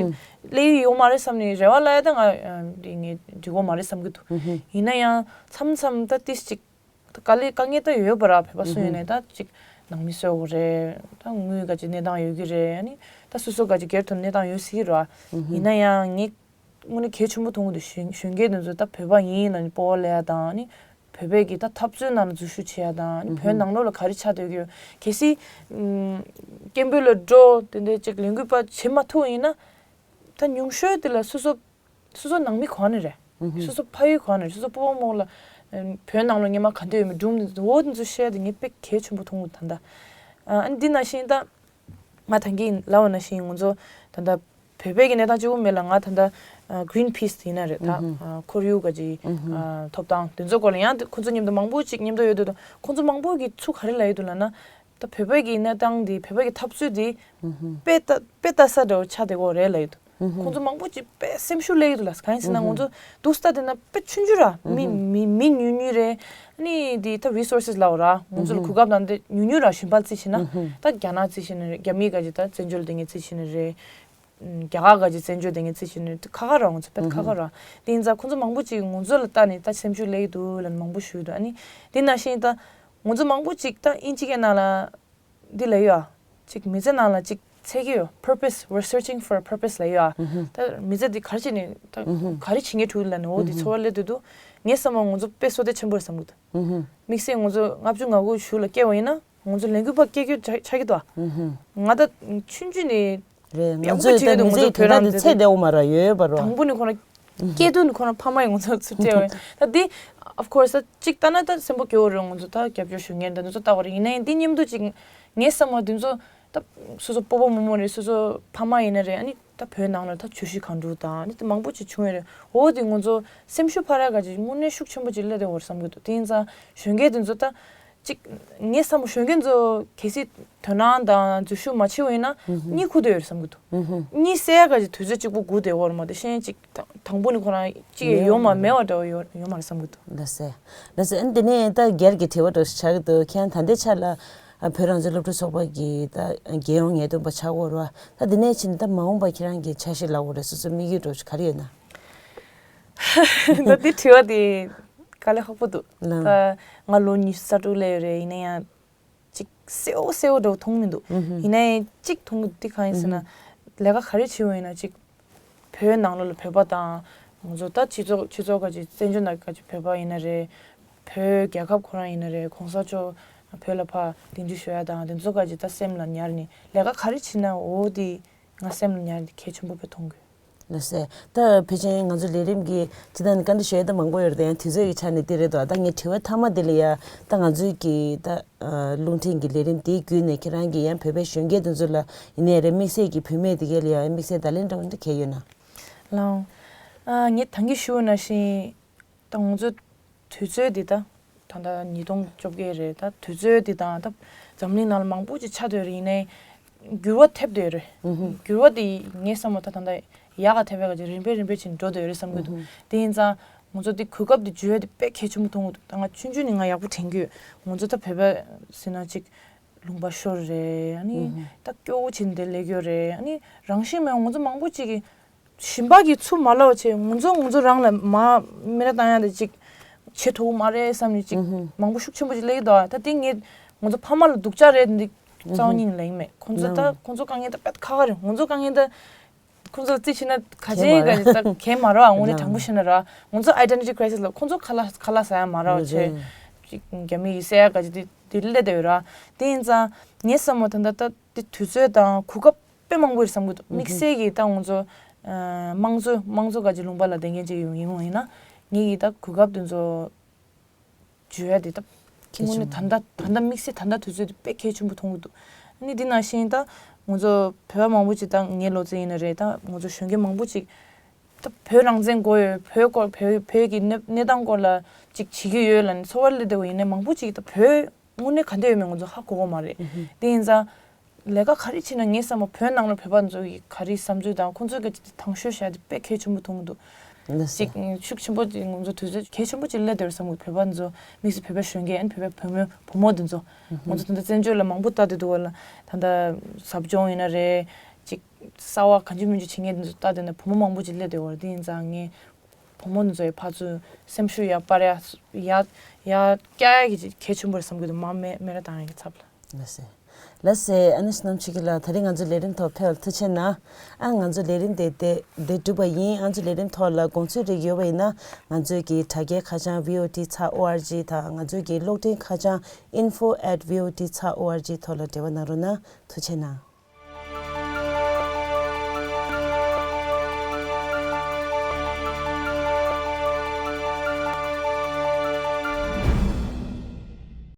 སླེབས་ཀྱི་ཡོད་མ་རེད་བསམ་ནས་རེ་བ་ལ་ཡ་ད་ང་འདི་ངས་འགྲིག་གོ་མ་རེད་བསམ་གྱི་འདུག་ཡིན་ན་ཡང་མཚམས་མཚམས་ད་ཏིས་ཅིག་ད་དཀའ་ལས་དཀའ་ངལ་ད་ཡོད་ཡོད་པ་ར། བོད་པ་སུ་ཡིན་ནའི་ད་ཅིག་ནང་མི་གསོད་དགོས་རེད། ད་དངུལ་ག་ཅིག་གནས་སྟངས་ཡོད་ཀྱི་རེད། ཨ་ནི་ད་སོ་སོ་ག་ཅིག་སྒེར་དུ་གནས་སྟངས་ཡོད་སྲིད་ཀྱི་ར། ཡིན་ན་ཡང་ངས་དངོས་གནས་གལ་ཆེན་པོ་མཐོང་གི་འདུག་གཞོན་གཞོན་སྐྱེས་དེ་ཚོ་ད་བོད་པ་ཡིན་ལབ་ནས་སྤོབས་པ་སླེབས་ཡ་དང་ཨ་ནི་བོད་པའི་གི་ད་འཐབ་རྩོད་ནང་ལ་འཛུལ་ཞུགས་བྱེད་ཡ་དང་ཨ་ནི་བོད་ནང་ལོགས་ལ་ག་རེ་ཆགས་བསྡད་ཀྱི་ཡོད། གལ་སྲིད་ཨམ་སྐད་འབོད་ལ་འགྲོ་དེ་འདྲའི་ཅིག་ལས་འགུལ་པ་བྱེད་མ་ཐུབ་ཡིན་ན་ད་ཉུང་ཤོས་དེ་ལ་སོ་སོ་སོ་སོ་ནང་མི་གོ་ནི་རེད། སོ་སོ་ཕ་ཡུལ་གོ་ནི་རེད། སོ་སོ་སྤོ་བོ་རྨོ་ལ་ཨམ་བོད་ནང་ལོགས་སྔོན་མ་ག་འདྲ་ཡོད་མེད་སྒྲུང་འོ་དེ་ཚོ་བཤད་དེ་ངས་དཔེ་གལ་ཆེན་པོ་མཐོང་གི་ད་ལྟ། ཨ་ནི་འདི་ནང་བཞིན་ད། ང་ད་གིན་ལབ་པ་ནང་བཞིན་ང་ཚོ་ད་ལྟ་བོད་པའི་གི་གནས་སྟངས་གཅིག་པུ་མེད་ལ། ང་ད་ལྟ་ཨ་Greenpeace་ཡིན་ན་རེད་ད། ཨ་ཁོར་ཡུག་ག་ཅིག་ཨ་ཐོབ་ཐང་དེ་ཚོའི་སྐོར་ལ་ཡང་ཁོ་ཚོ་མཉམ་དུ་མང་པོ་ཅིག་མཉམ་དུ་ཡོད་དུས་ད་ཁོ་ཚོ་མང་པོ་གིས་ཚུར་ག་རེ་ལབ་ཡོད་འདུག་ལབ་ན། ད་བོད་པའི་གི་གནས་སྟངས་འདི་བོད་པའི་གི་འཐབ་རྩོད་འདི་དཔེ་ལྟ་དཔེ་ལྟ་ས་འདྲ་བོ་ཆགས་བསྡད་ཀྱི་ཡོད་རེད་ལབ་ཡོད་འདུག་ཁོང་ཚོ་མང་པོ་ཅིག་དཔེ་སེམས་ཤུགས་སླེབས་ཀྱི་འདུག་ལ། གང་ཡིན་ཟེར་ན་ང་ཚོ་འདུག་སྟངས་དེ་ན་དཔེ་ཆུང་ཆུང་ར། མི་མི་མི་ཉུང་ཉུང་རེད། ཨ་ནི་དེ་ད་resources་ལབ་ར། ང་ཚོ་ལ་གོ་སྐབས་དང་དེ་ཉུང་ཉུང་ར་ཞིབ་འབར་རྩིས་བྱས་ན་ད་རྒྱ་ནག་རྩིས་བྱས་ན་རེད། རྒྱ་མི་ག་ཅིག་ད་བཙན་བྱོལ་དེ་ངས་རྩིས་བྱས་ན་རེད། རྒྱ་གར་ག་ཅིག་བཙན་བྱོལ་དེ་ངས་རྩིས་བྱས་ན་རེད། ཁག་ཁག་ར། ང་ཚོ་དཔེ་ཁག་ཁག་ར། དེ་ཡིན་ཙང་ཁོང་ཚོ་མང་པོ་ཅིག་ང་ཚོ་ལ་ལྟ་ནས་ད་སེམས་ཤུགས་སླེབས་ཀྱི་འདུག་ལབ་ནས་མང་པོ་ཞུས་འདུག་ཨ་ནི་དེ་ནང་བཞིན་ད་ང་ཚོ་མང་པོ་ཅིག་ད་ཨིན་ཇི་སྐད་ནང་ལ། འདི་ལ་ཡོད་ཨ། ཅིག་མི་ཚེ་ནང་ལ་ཅིག་འཚོལ་གྱི་ཡོད། Purpose, we're searching for a purpose་ལ་ཡོད་ཨ། ད་མི་ཚེ་འདི་ག་རེ་བྱས་ནས་ད་ག་རེ་བྱེད་མཁན་འདུག་ལབ་ནས་འོ་འདི་འཚོ་བ་སླེབས་དུས་དུས་ངས་བསམ་པ་ང་ཚོ་དཔེ་བསོད་བདེ་ཆེན་པོ་རེད་བསམ་གི་འདུག་དམིགས་བསལ་ང་ཚོ་ལྔ་བཅུ་ང་དགུ་གཞུག་ལ་སྐྱེས་པ་ཡིན་ན་ ང་ཚོ་ལས་འགུལ་པ་སྐད་སྐྱོ་ཆགས་ཆགས་ཀྱི་འདུག་ཨ། ང་ད་ཆུང་ཆུང་ནས་རེད། ང་ཡག་པོ་ཚོས་བྱེད་ཀྱི་འདུག་ད་ང་ཚོ་མི་ཚེ་བོད་ད་རང་འདི་དེ་ཚེ་བདེ་བོ་མ་ར་ཡོད་ཡོད་པ་རོ། དང་པོ་ནས་ཁོ་ན་སྐྱེས་དུས་ནས་ཁོ་ན་ཕ་མ་ཡིས་ང་ཚོ་ཚུར་སྤྲད་པ་ཡིན། ད་འདི་of course ད་གཅིག་ལྟ་ན་ད་སེམས་པ་སྐྱོ་བོ་རེད། ང་ཚོ་ད་རྒྱབ་སྐྱོར་ཞུ་མཁན་ད་ང་ཚོ་ལྟ་བ་རེད། ཡིན་ན་ཡང་འདི་མཉམ་དུ་གཅིག་ངའི་བསམ་བློ་འདི་ཚོ་ད་སོ་སོ་སྤོ་བོ་རྨོ་མོ་རེད། སོ་སོ་ཕ་མ་ཡིན་ན་རེད། ཨ་ནི་ད་བོད་ནང་ལ་ད་བརྗོད་གཞི་གང་འདྲ་དང་ཨ་ནི་ད་མང་པོ་ཅིག་བྱུང་ཡོད་རེད། འོ་དེ་ང་ཚོ་སེམས་ཤུགས་འཕར་ཡག་ག་ཅིག་དངོས་གནས་ཤུགས་ཆེན་པོ་ཅིག་སླེབས་བསྡད་ཡོད་རེད་བསམ་གྱི་འདུག་དེ་ཡིན་ཙང་གཞོན་སྐྱེས་དེ་ཚོ་ད་ཅིག་ངས་བསམ་བློ་གཞོན་སྐྱེས་ཚོ་གལ་སྲིད་དོ་སྣང་དང་འཛུལ་ཞུགས་མ་བྱེད་པ་ཡིན་ན་གཉིད་ཁུག་བསྡད་ཡོད་རེད་བསམ་གྱི་འདུག་གཉིད་སད་ཡག་ག་ཅིག་དུས་ཚོད་གཅིག་པོ་སྒུག་བསྡད་ཡོད་རེད་མ་གཏོགས་གཞན་ཅིག་དང་དང་པོ་ནས་ཁོ་རང་ཅིག་ཡོད་མ་མེད་པ་འདྲ་བོ་ཡོད་ཡོད་མ་རེད་བསམ་གྱི་འདུག་ལགས་སེ། ལགས་སེ། ཨ་ནི་དེ་ནས་ད་སྒེར་གྱི་དྲི་བ་འདྲ་ཞིག་ཆགས་ཀྱི་འདུག་ཁྱེད་རང་ད་ལྟའི་ཆ་ལ་ཨ་བོད་རང་བཙན་སློབ་ཕྲུག་ཚོགས་པ་གི་ད་རྒྱལ་ཡོངས་ཉེས་རྡུང་པ་ཆགས་ཡོད་རེད་བ། ད་དེ་ནས་ཕྱིན་ད་མ་འོངས་པ་ཁྱེད་རང་གི་འཆར་གཞི་ལབ་དགོས་རེད། སོ་སོའི་དམིགས་ཡུལ་འདྲ་ཞིག་ག་རེ་ཡོད་ན། ད་འདི་དྲི་བ་དེ་དཀའ་ལས་ཁག་པོ་འདུག་ལགས། ད་ང་ལོ་ཉི་ཤུ་རྩ་དྲུག་སླེབས་ཡོད་རེད། ཡིན་ན་ཡང་ཅིག་གསལ་བོ་གསལ་བོ་འདྲ་བོ་མཐོང་མི་འདུག་ཨུ་ཧུ། ཡིན་ན་ཡང་ཅིག་མཐོང་གི་འདི་གང་ཡིན་ཟེར་ན། ཨུ་ཧུ། ལས་ཀ་ག་རེ་བྱེད་འོས་ཡིན་ན་ཅིག་བོད་ནང་ལོགས་ལ་བོད་པ་དང་ང་ཚོ་ད་སྤྱི་ཚོགས་སྤྱི་ཚོགས་ག་ཅིག་བཙན་བྱོལ་ནང་ག་ཅིག་བོད་པ་ཡིན་ན་རེད། བོད་རྒྱལ་ཁབ་ཁོ་རང་ཡིན་ན་རེད། གོང་ས་མཆོག་བོད་ལ་ཕར་གདན་འདྲེན་ཞུ་ཡ་དང་དེ་ཚོ་ག་ཅིག་ད་སེམས་ལ་ཉར་ནས་ལས་ཀ་ག་རེ་བྱེད་ན་འོ་དེ་ང་སེམས་ལ་ཉར་ནས་གལ་ཆེན་པོ་དཔེ་མཐོང་གི། ལགས་སེ། ད་ཕལ་ཆེར་ང་ཚོ་ལས་རིམ་གྱི་སྤྱི་བཏང་ནས་བཀའ་འདྲི་ཞུ་ཡ་ད་མང་པོ་ཡོད་རེད་དེ་ཡང་དུས་ཚོད་ཀྱི་ཆ་ནས་འདི་རེད་དོ། ད་ངའི་དྲི་བ་མཐའ་མ་འདི་ལ་ཡ་ད་ང་ཚོའི་གི་ད་རླུང་འཕྲིན་གྱི་ལས་རིམ་འདིའི་བརྒྱུད་ནས་ཁྱེད་རང་གིས་ཡང་བོད་པའི་གཞོན་སྐྱེས་དེ་ཚོ་ལ་ཡིན་ནའི་རེད། དམིགས་བསལ་གྱི་བུད་མེད་དེ་གས་ལ་ཡང་དམིགས་བསལ་བརྡ་ལན་འདྲ་བོ་འདི་གས་ཡོད་ན། ལགས། ཨ་ངས་ད་གིན་ཞུས་པ་ནང་བཞིན་ད་ང་ཚོ་དུས་ཚོད་འདི་ད་ད་ལྟ་ཉིས་སྟོང་བཅོ་བརྒྱད་རེད། ད་དུས་ཚོད་འདི་དང་ད་འཛམ་གླིང་ནང་ལ་མང་པོ་ཅིག་ཆགས་བསྡད་ཡོད་རེད། ཡིན་ནའི་འགྱུར་བ་ཐེབས་བསྡད་ཡོད་རེད། ཨུ་ཧུ། འགྱུར་བ་འདི་ངའི་བསམ་བློ་ད་ད་ལྟ་ཡག་ག་ཐེབས་ཡག་ག་ཅིག་རིམ་པས་རིམ་པས་ཅིག་འགྲོ་བསྡད་ཡོད་རེད་བསམ་གྱི་འདུག་ཨུ་ཧུ། དེ་ཡིན་ཙང་ང་ཚོ་འདི་གོ་སྐབས་འདི་འཇུ་ཡ་འདི་དཔེ་གལ་ཆེན་པོ་མཐོང་གི་འདུག་ད་ང་ཆུང་ཆུང་ནས་ང་ཡག་པོ་དྲན་གྱི་ཡོད། ང་ཚོ་ད་བོད་པ་ཟེར་ན་ཅིག་ལུང་པ་ཤོར་རེད། ཨ་ནི་ཨུ་ཧུ། ད་སྐྱོ་བོ་བྱས་ནས་འདིར་སླེབས་ཡོད་རེད། ཨ་ནི་རང་བཞིན་མེད་ང་ཚོ་མང་པོ་ཅིག་གིས་གཞན་པ་གིས་ཚུར་མ་ལབ་བྱས་ང་ཚོ་ང་ཚོ་རང་ལ་མ་མི་ར་བཏང་ཡ་དེ་ཅིག་བྱེད་ཐུབ་ཀྱི་མ་རེད་བསམ་ནས་ཅིག་ཨུ་ཧུ། མང་པོ་ཤུགས་ཆེན་པོ་ཅིག་སླེབས་ཀྱི་འདུག་ད་དེ་ངས་ང་ཚོ་ཕ་མ་ལ་སྡུག་ཅག་རེད་འདི་རྩ་བ་ཉིད་ནས་ལབ་ཀྱི་མེད། ཁོང་ཚོ་ད་ལགས། ཁོང་ཚོ་དཀའ་ངལ་ད་དཔེ་ཁག་ཁག་རེད། ང་ཚོ་དཀའ་ངལ་ད་ཁོང་ཚོ་རྩིས་བྱས་ན་ག་ཅན་ག་ཅན་ད་གས་མ་རེད་བ། དངོས་གནས་དྲང་པོ་བཤད་ན་ར་ང་ཚོ་identity crisis ལ་ཁོང་ཚོ་ཁ་ལག་ཁ་ལག་ཟ་ཡ་མ་རེད་བ། ཆེ་ཅིག་རྒྱ་མི་ཡིས་ཟ་ཡ་ག་ཅིག་དེ་དེ་སླེབས་བསྡད་ཡོད་ར། དེ་ཡིན་ཙང་ངའི་བསམ་བློ་ད་ད་ད་དེ་དུས་ཚོད་དང་གོ་སྐབས་དཔེ་མང་པོ་ཡོད་བསམ་གྱི་འདུག་དམིགས་བསལ་གྱིས་ད་ང་ཚོ་ཨ་དམངས་གཙོ་དམངས་གཙོ་ག་ཅིག་ལུང་པ་ལ་བསྡད་མཁན་ཅིག་ཡིན་ཡིན་ཡིན་ན་ངེད་ཀྱིས་ད་གོ་སྐབས་དེ་ཚོ་འཇུ་ཡ་དེ་ད་དངོས་གནས་ད་ལྟ་ད་ལྟ་དམིགས་བསལ་ད་ལྟ་དུས་ཚོད་དེ་དཔེ་གལ་ཆེན་པོ་མཐོང་གི་འདུག་ཨ་ནི་འདི་ནང་བཞིན་ད་ང་ཚོ་བོད་པ་མང་པོ་ཅིག་ད་ངའི་ལོ་ཚོད་ཡིན་ན་རེད། ད་ང་ཚོ་གཞོན་སྐྱེས་མང་པོ་ཅིག་ད་བོད་རང་བཙན་དགོས་ཡོད། བོད་སྐོར་བོད་བོད་ཀྱི་གནས་གནས་སྟངས་སྐོར་ལ་ཅིག་བྱེད་ཀྱི་ཡོད་ལབ་ནས་འཚོ་བ་སླེབས་བསྡད་པ་ཡིན་ནའི་མང་པོ་ཅིག་ད་བོད་དངོས་གནས་ག་འདྲ་ཡོད་མེད་ང་ཚོ་ཧ་གོ་གི་མ་རེད། ཨུ་ཧུ། དེ་ཡིན་ཙང་ལས་ཀ་ག་རེ་བྱེད་ན་ངའི་བསམ་པ་བོད་ནང་ལ་བོད་པ་ཚོ་གི་ག་རེ་བསམ་ཚུལ་དང་ཁོང་ཚོའི་ག་ཅིག་དང་ཤོས་བཤད་དེ་དཔེ་གལ་ཆེན་པོ་མཐོང་གི་འདུག་ལགས་སོ། ཅིག་ཤུགས་ཆེན་པོ་ཅིག་ང་ཚོ་དུས་ཚོད་གལ་ཆེན་པོ་ཅིག་སླེབས་བསྡད་རེད་བསམ་གི་བོད་པ་ཚོ་དམིགས་བསལ་བོད་པའི་གཞོན་སྐྱེས་ཨན་བོད་པའི་བུ་མོ་བུ་མོ་དེ་ཚོ་ང་ཚོ་ད་ལྟ་བཙན་བྱོལ་ལ་མང་པོ་ལྟ་བསྡད་འདུག་བ་ལ་ད་ལྟ་ཟབ་སྦྱོང་ཡིན་ན་རེད་ཅིག་གསར་བ་གང་ཅི་མང་ཅི་བྱེད་མཁན་དེ་ཚོ་ལྟ་བསྡད་ན་བུ་མོ་མང་པོ་ཅིག་སླེབས་བསྡད་ཡོད་རེད། དེ་ཡིན་ཙང་ངས་བུ་མོ་དེ་ཚོ་ཡི་ཕར་ཚུར་སེམས་ཤུགས་ཡར་སྤར་ཡ་ཡར་ཡར་བཀྱག་ཡ་གི་ཅིག་གལ་ཆེན་པོ་རེད་བསམ་གི་འདུག་མ་མེ་མེ་ར་བཏང་ཡ་གི་ཚབ་ལ། ལགས་སེ། ལགས་སེ། ཨ་ནེ་བསོད་ནམས་ཆོས་སྐྱིད་ལགས་ད་རིང་ང་ཚོའི་ལས་རིམ་ཐོག་ཕེབས་པར་ཐུགས་རྗེ་གནང་། ཨ་ང་ཚོའི་ལས་རིམ་དེ་དེ་འདིར་གྲུབ་པ་ཡིན། ཨ་ང་ཚོའི་ལས་རིམ་ཐོག་ལ་དགོངས་ཚུལ་རིགས་ཡོད་པ་ཡིན་ན་ང་ཚོའི་གི་དྲ་རྒྱའི་ཁ་བྱང་V O T dot org དང་ང་ཚོའི་གི་གློག་འཕྲིན་ཁ་བྱང་info at V O T dot org ཐོག་ལ་འབྲེལ་བ་གནང་རོགས་གནང་། ཐུགས་རྗེ་གནང་།